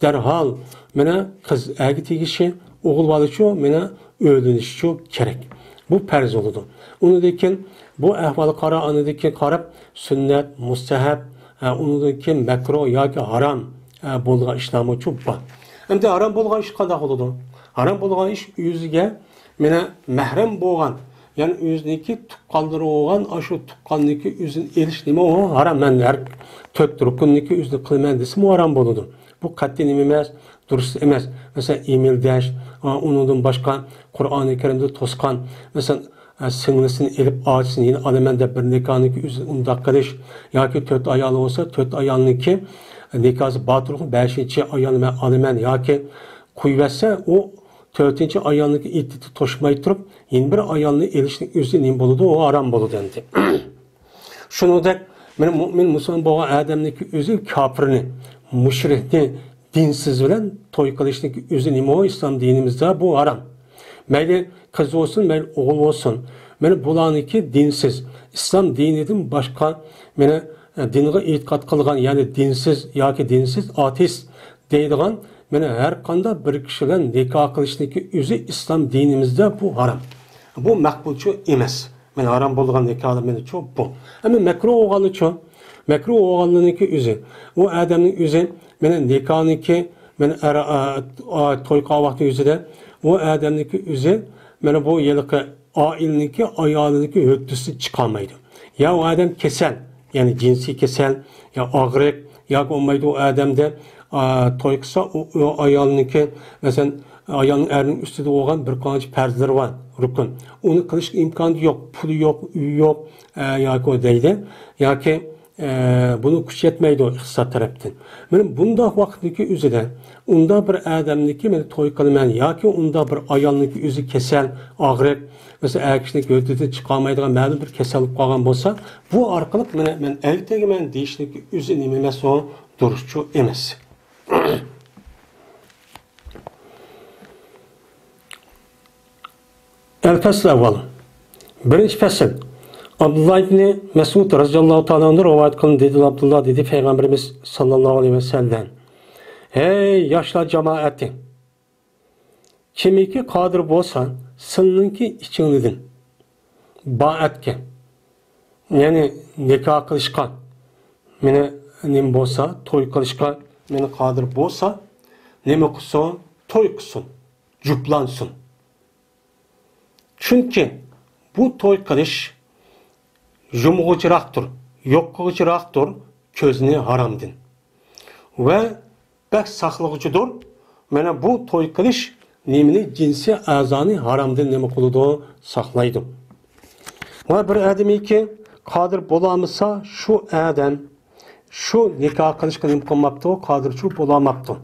دەرھال مانا قىز ئەرگە تېگىشى، ئوغۇل بالىچۇ مانا ئۆيلىنىشىچۇ كېرەك. بۇ پەرز بولىدۇ. ئۇنىڭدىن كېيىن بۇ ئەھۋالغا قارا، ئاندىن كېيىن قاراپ سۈننەت، مۇستەھەب، ئە، ئۇنىڭدىن كېيىن مەكرۇھ ياكى ھارام، ئە، بولىدىغان ئىشلارمۇچۇ بار. ئەمدى ھارام بولغان ئىش قانداق بولىدۇ؟ ھارام بولغان ئىش ئۆزىگە مانا مەھرەم بولغان، يەنى ئۆزىنىڭكى تۇغقانلىرى بولغان، ئاشۇ تۇغقاننىڭكى ئۆزىنى ئېلىش نېمە ئۇ؟ ھارام. مەن ھەر تۆت رۇكۇننىڭكى ئۆزىنى قىلىمەن دېسىمۇ ھارام بولىدۇ. بۇ قەتئىي نېمە ئەمەس، دۇرۇس ئەمەس. مەسىلەن، ئىمىلدەش، ئا، ئۇنىڭدىن باشقا قۇرئانى كەرىمدە توسقان، مەسىلەن، ئا، سىڭلىسىنى ئېلىپ ئاچىسىنى يەنە ئالىمەن دەپ بىر نىكاھنىڭكى ئۆزىنى ئۇنداق قىلىش ياكى تۆت ئايالى بولسا، تۆت ئايالنىڭكى نىكاھسى باتىلغۇ، بەشىنچى ئايالنى مەن ئالىمەن ياكى قويۇۋەتسە، ئۇ تۆتىنچى ئايالنىڭكى ئىددىتى توشماي تۇرۇپ، يەنە بىر ئايالنى ئېلىشنىڭ ئۆزى نېمە بولىدۇ؟ ئۇ ھارام بولىدۇ ئەمدى. شۇنىڭدەك، مانا مۆمىن مۇسۇلمان بولغان ئادەمنىڭكى ئۆزى كاپىرنى، مۇشرىكنى، دىنسىز بىلەن توي قىلىشنىڭكى ئۆزى نېمە ئۇ؟ ئىسلام دىنىمىزدا بۇ ھارام. مەيلى قىز بولسۇن، مەيلى ئوغۇل بولسۇن. مانا بۇلارنىڭكى دىنسىز، ئىسلام دىنىدىن باشقا، مانا، دىنغا ئېتىقاد قىلغان، يەنى دىنسىز ياكى دىنسىز، ئاتېئىست دەيدىغان، مانا، ھەر قانداق بىر كىشى بىلەن نىكاھ قىلىشنىڭكى ئۆزى ئىسلام دىنىمىزدا بۇ ھارام. بۇ مەقبۇلچۇ ئەمەس. مانا ھارام بولىدىغان نىكاھلار مانىچۇ بۇ. ئەمما مەكرۇھ بولغانلىچۇ؟ مەكرۇھ بولغانلىرىنىڭكى ئۆزى، ئۇ ئادەمنىڭ ئۆزى مانا نىكاھنىڭكى، مانا ئەر، ئا، ئا، توي قىلغان ۋاقتى ئۆزىدە ئۇ ئادەمنىڭكى ئۆزى مانا بۇ ھېلىقى ئائىلىنىڭكى، ئايالىنىڭكى ھۆددىسىدىن چىقالمايدۇ. يا ئۇ ئادەم كېسەل، يەنى جىنسىي كېسەل، يا ئاغرىق، ياكى بولمايدۇ ئۇ ئادەمدە، ئا، توي قىلسا، ئۇ، ئۇ ئايالنىڭكى، مەسىلەن، ئايالنىڭ ئەرنىڭ ئۈستىدە بولغان بىر قانچە پەرزلىرى بار، رۇكۇن. ئۇنى قىلىشقا ئىمكانى يوق، پۇلى يوق، ئۆيى يوق، ئە، ياكى ئۇ دەيدۇ، ياكى، ئە، بۇنىڭ كۈچى يەتمەيدۇ ئىقتىساد تەرەپتىن. مانا بۇنداق ۋاقىتنىڭكى ئۆزىدە ئۇنداق بىر ئادەمنىڭكى مانا توي قىلىمەن ياكى ئۇنداق بىر ئايالنىڭكى ئۆزى كېسەل، ئاغرىپ، مەسىلەن، ئەر كىشىنىڭ ھۆددىدىن چىقالمايدىغان مەلۇم بىر كېسەل بولۇپ قالغان بولسا، بۇ ئارقىلىق مانا مەن ئەۋەتەلمەن دېيىشنىڭكى ئۆزى نېمە ئەمەس، ئۇ دۇرۇسچۇ ئەمەس. ئەل-پەسل ئەۋۋەل. بىرىنچى پەسىل. ئابدۇللا ئىبنى مەسئۇد رەزىياللاھۇ تائالا ئەنھۇ رىۋايەت قىلىندى، دېدى ئابدۇللا، دېدى پەيغەمبىرىمىز ساللاللاھۇ ئەلەيھى ۋەسەللەم: «ھەي ياشلار جامائەتى! كىمكى قادىر بولسا، سىلىنىڭكى ئىچىڭلىدىن بايەتكە، يەنى نىكاھ قىلىشقا، مېنى نېمە بولسا، توي قىلىشقا مېنى قادىر بولسا، نېمە قىلسۇن؟ توي قىلسۇن، جۇپلانسۇن. چۈنكى بۇ توي قىلىش يۇمغۇچىراقتۇر، يوق قىلغۇچىراقتۇر كۆزنى ھارامدىن ۋە بەك ساقلىغۇچىدۇر. مانا بۇ توي قىلىش نېمىنى، جىنسىي ئەزانى ھارامدىن نېمە قىلىدۇ؟ ساقلايدۇ. ۋە بىر ئادەمكى قادىر بولالمىسا، شۇ ئادەم شۇ نىكاھ قىلىشقا نېمە قىلماپتۇ؟ قادىرچۇ بولالماپتۇ.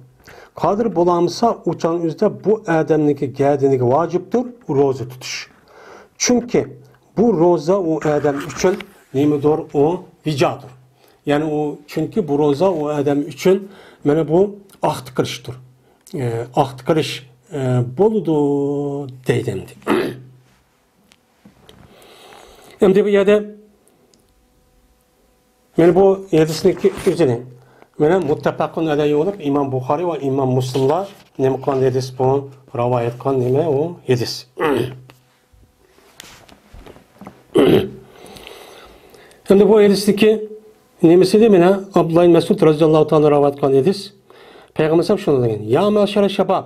قادىر بولالمىسا، ئۇ چاغنىڭ ئۆزىدە بۇ ئادەمنىڭكى گەدىنىگە ۋاجىپتۇر روزا تۇتۇش. چۈنكى بۇ روزا ئۇ ئادەم ئۈچۈن نېمىدۇر؟ ئۇ ۋىجادۇر. يەنى ئۇ، چۈنكى بۇ روزا ئۇ ئادەم ئۈچۈن مانا بۇ ئاختا كىرىشتۇر. ئە، ئاختا كىرىش، ئە، بولىدۇ دەيدۇ ئەمدى. ئەمدى بۇ يەردە مانا بۇ ھەدىسنىڭكى ئۆزىنى مانا مۇتتەپەقۇن ئەلەيھى بولۇپ، ئىمام بۇخارىي ۋە ئىمام مۇسلىملار نېمە قىلغان ھەدىس بۇ؟ رىۋايەت قىلغان نېمە ئۇ ھەدىس. ئەمدى بۇ ھەدىستىكى نېمىسىدە مانا ئابدۇللا ئىبن مەسئۇد رەزىياللاھۇ تائالا رىۋايەت قىلغان ھەدىس. پەيغەمبەر سەللەللاھۇ ئەلەيھى ۋەسەللەم شۇنداق دېگەن: «يا مەشەرە شەباب.»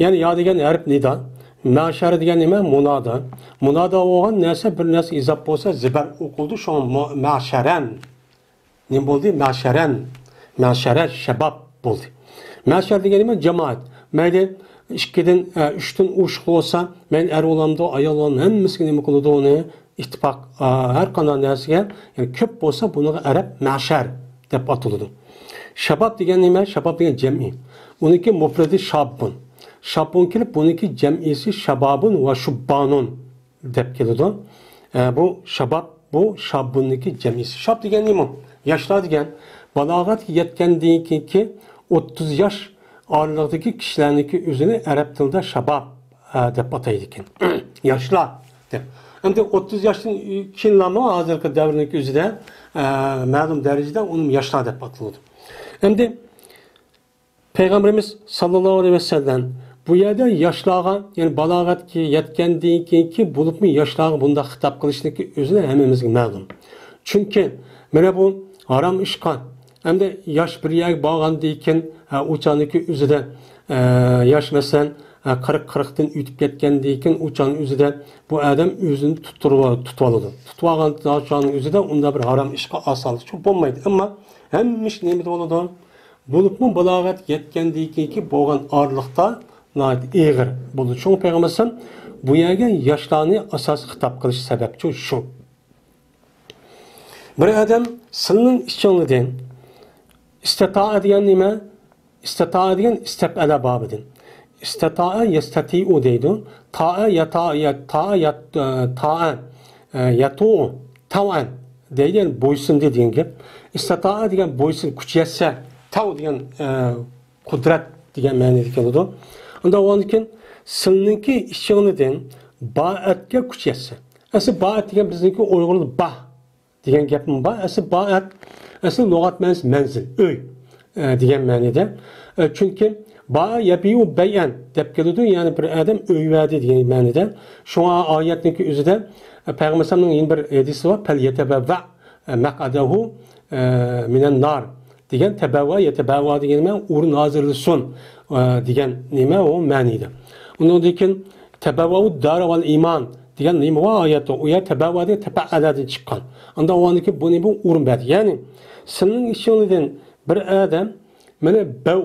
يەنى يا دېگەن ھەرپ نىدا. مەشەر دېگەن نېمە؟ مۇنادا. مۇنادا بولغان نەرسە، بىر نەرسە ئىزاپ بولسا زىبەر ئوقۇلىدۇ. شۇڭا مۇ-، مەشەرەن. نېمە بولدى؟ مەشەرەن. مەشەرە شەباب بولدى. مەشەر دېگەن نېمە؟ جامائەت. مەيلى ئىككىدىن، ئە، ئۈچتىن ئوشۇق بولسا، مەيلى ئەر بولامدۇ، ئايال بولامدۇ، ھەممىسىگە نېمە قىلىدۇ ئۇنى؟ ئىتتىپاق، ئا، ھەر قانداق نەرسىگە، يەنى كۆپ بولسا بۇنىڭغا ئەرەب مەشەر دەپ ئاتىلىدۇ. شەباب دېگەن نېمە؟ شەباب دېگەن جەمئىي. ئۇنىڭكى مۇپرىدى شاببۇن. شاببۇن كېلىپ، بۇنىڭكى جەمئىيسى شەبابۇن ۋە شۇببانۇن دەپ كېلىدۇ. ئە، بۇ شەباب، بۇ شاببۇننىڭكى جەمئىيسى. شاب دېگەن نېمە؟ ياشلار دېگەن. بالاغەتكە يەتكەندىن كېيىنكى ئوتتۇز ياش ئارىلىقىدىكى كىشىلەرنىڭكى ئۆزىنى ئەرەب تىلىدا شەباب، ئە، دەپ ئاتايدىكەن. ياشلار دەپ. ئەمدى ئوتتۇز ياشتىن كېيىنلارمۇ ھازىرقى دەۋرنىڭكى ئۆزىدە، ئە، مەلۇم دەرىجىدە ئۇنىمۇ ياشلار دەپ ئاتىلىدۇ. ئەمدى پەيغەمبىرىمىز ساللاللاھۇ ئەلەيھى ۋەسەللەم بۇ يەردە ياشلارغا، يەنى بالاغەتكە يەتكەندىن كېيىنكى، بولۇپمۇ ياشلارغا بۇنداق خىتاب قىلىشنىكى ئۆزىنى ھەممىمىزگە مەلۇم. چۈنكى مانا بۇ ھارام ئىشقا، ئەمدى ياش بىر يەرگە بارغاندىن كېيىن، ھە، ئۇ چاغنىكى ئۆزىدە، ئە، ياش مەسىلەن، ئە، قىرىق، قىرىقتىن ئۆتۈپ كەتكەندىن كېيىن ئۇ چاغنىڭ ئۆزىدە بۇ ئادەم ئۆزىنى تۇتتۇرۇۋ-، تۇتۇۋالىدۇ. تۇتۇۋالغان چاغنىڭ ئۆزىدە ئۇنداق بىر ھارام ئىشقا ئاسانلىقچە بولمايدۇ. ئەمما ھەممە ئىش نېمىدە بولىدۇ؟ بولۇپمۇ بالاغەتكە يەتكەندىن كېيىنكى بولغان ئارىلىقتا ناھايىتى ئېغىر بولىدۇ. شۇڭا پەيغەمبەر ئەلەيھىسسالام بۇ يەرگە ياشلارنى ئاساسىي خىتاب قىلىش سەۋەبچۇ شۇ. بىر ئادەم سىلىنىڭ ئىچىڭلىدىن، ئىستىتائە دېگەن نېمە؟ ئىستىتائە دېگەن ئىستەپئەلە بابىدىن. ئىستىتائە يەستەتىئۇ دەيدۇ. تائە يەتا-، يە-، تائە يەت-، ئە، تائە، ئە، يەتۇئۇ، تەۋئەن دەيدۇ، يەنى بويسۇندى دېگەن گەپ. ئىستىتائە دېگەن بويسۇن، كۈچ يەتسە، تەۋ دېگەن، ئە، قۇدرەت دېگەن مەنىدە كېلىدۇ. ئۇنداق بولغاندىكىن، سىلىنىڭكى ئىچىڭلىدىن بائەتكە كۈچ يەتسە. ئەسلى بائەت دېگەن بىزنىڭكى ئۇيغۇردا باھ دېگەن گەپمۇ بار. ئەسلى بائەت، ئەسلى لۇغەت مەنىسى مەنزىل، ئۆي، ئە، دېگەن مەنىدە. ئە، چۈنكى باء يەبىئۇ بەيئەن دەپ كېلىدۇ، يەنى بىر ئادەم ئۆي بەردى دېگەن مەنىدە. شۇڭا ئايەتنىڭكى ئۆزىدە، ئە، پەيغەمبەر ئەلەيھىسسالامنىڭ يەنە بىر ھەدىسى بار، پەل يەتەبەۋۋەئ، ئە، مەقئەدەھۇ، ئە، مىنەن نار دېگەن، تەبەۋۋەئە يەتەبەۋۋەئۇ دېگەن نېمە؟ ئورۇن ھازىرلىسۇن، ئە، دېگەن نېمە ئۇ مەنىدە. ئۇنىڭدىن كېيىن تەبەۋۋەئۇد دارە ۋەل ئىمان دېگەن نېمە بار ئايەتتە؟ ئۇ يەر تەبەۋۋەئە دېگەن تەپەئەلەدىن چىققان. ئاندىن ئۇنىڭدىن كېيىن بۇ نېمە؟ ئورۇن بەردى. يەنى سىلىنىڭ ئىچىڭلىدىن بىر ئادەم مانا بەۋ،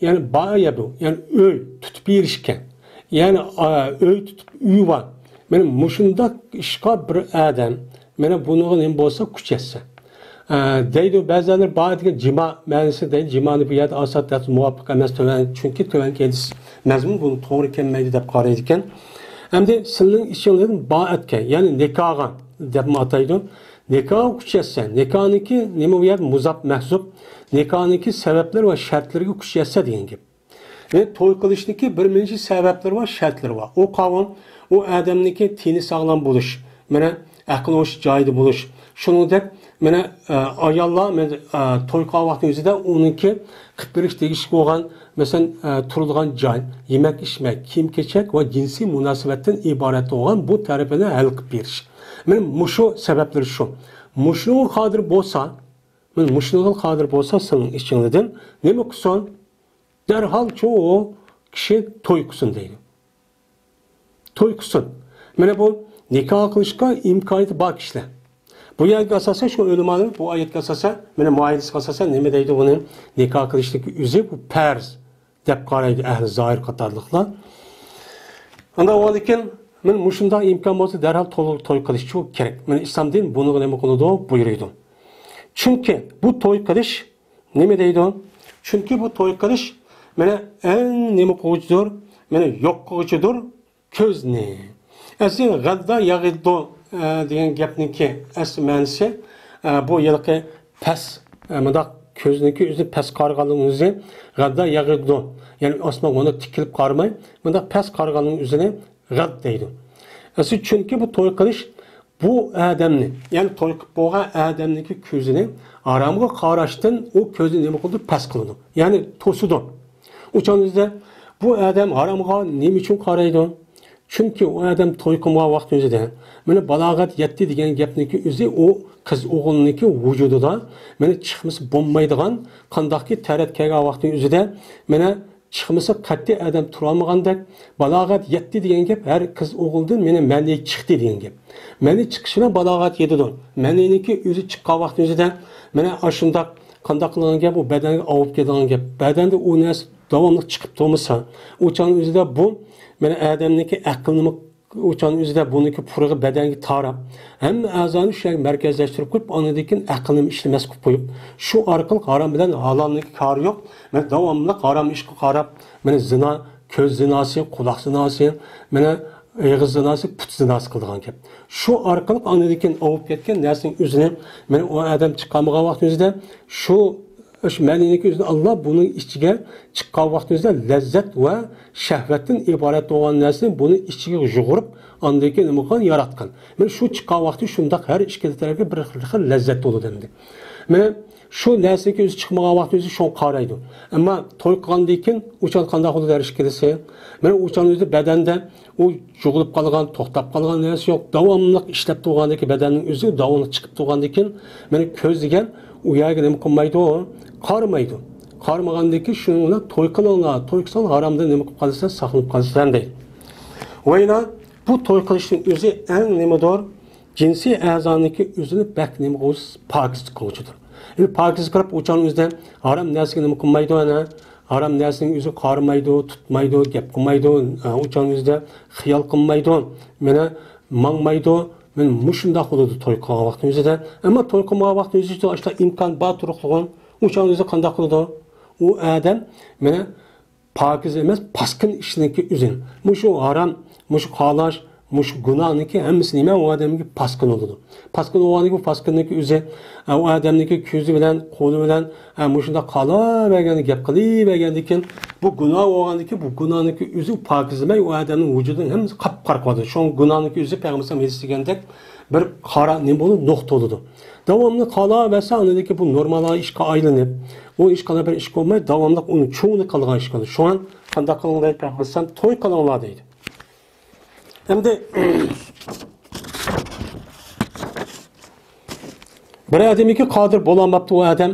يەنى باء يەبىئۇ، يەنى ئۆي تۇتۇپ بېرىشكەن. يەنى، ئا، ئۆي تۇتۇپ، ئۆيى بار. مانا مۇشۇنداق ئىشقا بىر ئادەم، مانا بۇنىڭغا نېمە بولسا، كۈچ يەتسە. ئە، دەيدۇ، بەزىلەر بار دېگەن جىما مەنىسى دەيدۇ. جىمانى بۇ يەردە ئالساق دەپ مۇۋاپىق ئەمەس، تۆۋەن، چۈنكى تۆۋەنكى ھەدىس مەزمۇن بۇنى توغرا كەلمەيدۇ دەپ قارايدىكەن. ئەمدى سىلنىڭ ئىچىڭدىن بائەتكە، يەنى نىكاھغا دەپمۇ ئاتايدۇ. نىكاھقا كۈچەتسە، نىكاھنىڭكى نېمە بۇ يەردە مۇزاپ مەھزۇپ، نىكاھنىڭكى سەۋەبلىرى ۋە شەرتلىرىگە كۈچەتسە دېگەن گەپ. ۋە توي قىلىشنىڭكى بىر نەچچە سەۋەبلىرى بار، شەرتلىرى بار. ئۇ قاۋۇل، ئۇ ئادەمنىڭكى تېنى ساغلام بولۇش، مانا ئەقلى ھوشى جايىدا بولۇش. شۇنىڭدەك، مانا، ئە، ئاياللار، مانا، ئە، توي قىلغان ۋاقتىنىڭ ئۆزىدە ئۇنىڭكى قىلىپ بېرىش تېگىشلىك بولغان، مەسىلەن، ئە، تۇرىدىغان جاي، يېمەك ئىچمەك، كىيىم كېچەك ۋە جىنسىي مۇناسىۋەتتىن ئىبارەت بولغان بۇ تەرىپىنى ھەل قىلىپ بېرىش. مانا مۇشۇ سەۋەبلىرى شۇ. مۇشۇنىڭغا قادىر بولسا، مانا مۇشۇنىڭغا قادىر بولسا سىلىڭ ئىچىڭدىن نېمە قىلسۇن؟ دەرھال شۇ كىشى توي قىلسۇن دەيدۇ. توي قىلسۇن. مانا بۇ نىكاھ قىلىشقا ئىمكانىيىتى بار كىشىلەر. بۇ يەرگە ئاساسەن شۇ ئۆلىمالار بۇ ئايەتكە ئاساسەن، مانا مۇئايىنىسىگە ئاساسەن نېمە دەيدۇ بۇنى؟ نىكاھ قىلىشلىكى ئۆزى بۇ پەرز دەپ قارايدۇ ئەھلى زاھىر قاتارلىقلار. ئاندىن ئۇنىڭدىن كېيىن مانا مۇشۇنداق ئىمكان بولسا دەرھال توي، توي قىلىشچۇ كېرەك. مانا ئىسلام دىن بۇنىڭغا نېمە قىلىدۇ؟ بۇيرۇيدۇ. چۈنكى بۇ توي قىلىش نېمە دەيدۇ؟ چۈنكى بۇ توي قىلىش، مانا، ئەڭ نېمە قىلغۇچىدۇر؟ مانا، يوق قىلغۇچىدۇر كۆزنى. ئەسلى غەددا يەغىددۇ، ئە، دېگەن گەپنىڭكى ئەسلى مەنىسى، ئە، بۇ ھېلىقى پەس، ئە، مۇنداق كۆزنىڭكى ئۆزى پەس قارىغانلىقىنىڭ ئۆزى غەددا يەغىددۇ. يەنى ئاسمانغا مۇنداق تىكىلىپ قارىماي، مۇنداق پەس قارىغانلىقنىڭ ئۆزىنى غەد دەيدۇ. ئەسلى چۈنكى بۇ توي قىلىش بۇ ئادەمنى، يەنى توي قىلىپ بولغان ئادەمنىڭكى كۆزىنى ھارامغا قاراشتىن ئۇ كۆزىنى نېمە قىلىدۇ؟ پەس قىلىدۇ. يەنى توسىدۇ. ئۇ چاغنىڭ ئۆزىدە بۇ ئادەم ھارامغا نېمە ئۈچۈن قارايدۇ؟ چۈنكى ئۇ ئادەم توي قىلمىغان ۋاقىتنىڭ ئۆزىدە، مانا، بالاغەت يەتتى دېگەن گەپنىڭكى ئۆزى ئۇ قىز ئوغۇلنىڭكى ۋۇجۇدىدا، مانا، چىقمىسا بولمايدىغان قانداقكى تەرەت كەلگەن ۋاقىتنىڭ ئۆزىدە، مانا، چىقمىسا قەتئىي ئادەم تۇرالمىغاندەك، بالاغەت يەتتى دېگەن گەپ ھەر قىز ئوغۇلدىن مېنىڭ مەنىي چىقتى دېگەن گەپ. مەنىي چىقىشى بىلەن بالاغەت يېتىدۇ. مەنىينىڭكى ئۆزى چىققان ۋاقتىنىڭ ئۆزىدە مانا ئاشۇنداق قانداق قىلىدىغان گەپ، ئۇ بەدەنگە ئاۋۇپ كېتىدىغان گەپ. بەدەندە ئۇ نەرسە داۋاملىق چىقىپ تۇرمىسا، ئۇ چاغنىڭ ئۆزىدە بۇ مانا ئادەمنىڭكى ئەقلىنىمۇ ئۇ چاغنىڭ ئۆزىدە بۇنىڭكى پۇرىقى بەدەنگە تاراپ، ھەممە ئەزانى شۇ يەرگە مەركەزلەشتۈرۈپ قويۇپ، ئاندىن كېيىن ئەقلىنىمۇ ئىشلىمەس قىلىپ قويۇپ، شۇ ئارقىلىق ھارام بىلەن ھالالنىڭكى كارى يوق. مانا داۋاملىق ھارام ئىشقا قاراپ، مانا زىنا، كۆز زىناسى، قۇلاق زىناسى، مانا ئېغىز زىناسى، پۇت زىناسى قىلىدىغان گەپ. شۇ ئارقىلىق ئاندىن كېيىن ئاۋۇپ كەتكەن نەرسىنىڭ ئۆزىنى، مانا ئۇ ئادەم چىقارمىغان ۋاقتىنىڭ ئۆزىدە شۇ ئاشۇ مەنىينىڭكى ئۆزىنى ئاللا بۇنىڭ ئىچىگە چىققان ۋاقتىمىزدا لەززەت ۋە شەھۋەتتىن ئىبارەت بولغان نەرسىنى بۇنىڭ ئىچىگە يۇغۇرۇپ، ئاندىن كېيىن نېمە قىلغان؟ ياراتقان. مانا شۇ چىققان ۋاقتى شۇنداق ھەر ئىككىلا تەرەپكە بىر خىل، خىل لەززەت بولىدۇ ئەمدى. مانا شۇ نەرسىنىڭكى ئۆزى چىقمىغان ۋاقتى ئۆزى شۇڭا قارايدۇ. ئەمما توي قىلغاندىن كېيىن ئۇ چاغ قانداق بولىدۇ ھەر ئىككىلىسى؟ مانا ئۇ چاغ ئۆزى بەدەندە ئۇ يۇغۇلۇپ قالغان، توختاپ قالغان نەرسە يوق. داۋاملىق ئىشلەپ تۇرغاندىكى بەدەننىڭ ئۆزى داۋاملىق چىقىپ تۇرغاندىكىن، مانا كۆز دېگەن ئۇ يەرگە نېمە قىلمايدۇ؟ قارىمايدۇ. قارىمىغاندىكى شۇنىڭ بىلەن توي قىلىڭلار، توي قىلساڭ ھارامدىن نېمە قىلىپ قالىسەن، ساقلىنىپ قالىسەن دەيدۇ. ۋەيلا، بۇ توي قىلىشنىڭ ئۆزى ئەڭ نېمىدۇر؟ جىنسىي ئەزانىڭكى ئۆزىنى بەك نېمە قىلغۇچى، پاكىز قىلغۇچىدۇر. يەنى پاكىز قىلىپ ئۇ چاغنىڭ ئۆزىدە ھارام نەرسىگە نېمە قىلمايدۇ، ئەنە ھارام نەرسىنىڭ ئۆزىگە قارىمايدۇ، تۇتمايدۇ، گەپ قىلمايدۇ، ئە، ئۇ چاغنىڭ ئۆزىدە خىيال قىلمايدۇ. مانا ماڭمايدۇ. مانا مۇشۇنداق بولىدۇ توي قىلغان ۋاقتىنىڭ ئۆزىدە. ئەمما توي قىلمىغان ۋاقتىنىڭ ئۆزىدە ئاشۇنداق ئىمكان بار تۇرۇقلۇقۇن، ئۇ چاغنىڭ ئۆزىدە قانداق قىلىدۇ؟ ئۇ ئادەم مانا پاكىز ئەمەس، پاسكىنا ئىشنىڭكى ئۆزى. مۇشۇ ھارام، مۇشۇ قالاش، مۇشۇ گۇناھنىڭكى ھەممىسى نېمە؟ ئۇ ئادەمگە پاسكىنا بولىدۇ. پاسكىنا بولغاندىكىن بۇ پاسكىنىڭكى ئۆزى، ئە، ئۇ ئادەمنىڭكى كۆزى بىلەن، قولى بىلەن، ئە، مۇشۇنداق قالاۋەرگەندە، گەپ قىلىۋەرگەندىكىن، بۇ گۇناھ بولغاندىكىن، بۇ گۇناھنىڭكى ئۆزى پاكىزلىمەي، ئۇ ئادەمنىڭ ۋۇجۇدىنىڭ ھەممىسى قاپقارا قىلىۋاتىدۇ. شۇڭا گۇناھنىڭكى ئۆزى پەيغەمبەر ئەلەيھىسسالام ھەدىسى دېگەندەك بىر قارا نېمە بولىدۇ؟ نۇقتا بولىدۇ. داۋاملىق قالاۋەرسە، ئاندىن كېيىن بۇ نورمال ئىشقا ئايلىنىپ، ئۇ ئىشقا بىر ئىش بولماي، داۋاملىق ئۇنى چوڭىيىپ قالىدىغان ئىش بولىدۇ. شۇڭا قانداق قىلىڭ دەيدۇ پەيغەمبەر ئەلەيھىسسالام؟ توي قىلىڭلار دەيدۇ. ئەمدى بىر ئادەمگە قادىر بولالماپتۇ ئۇ ئادەم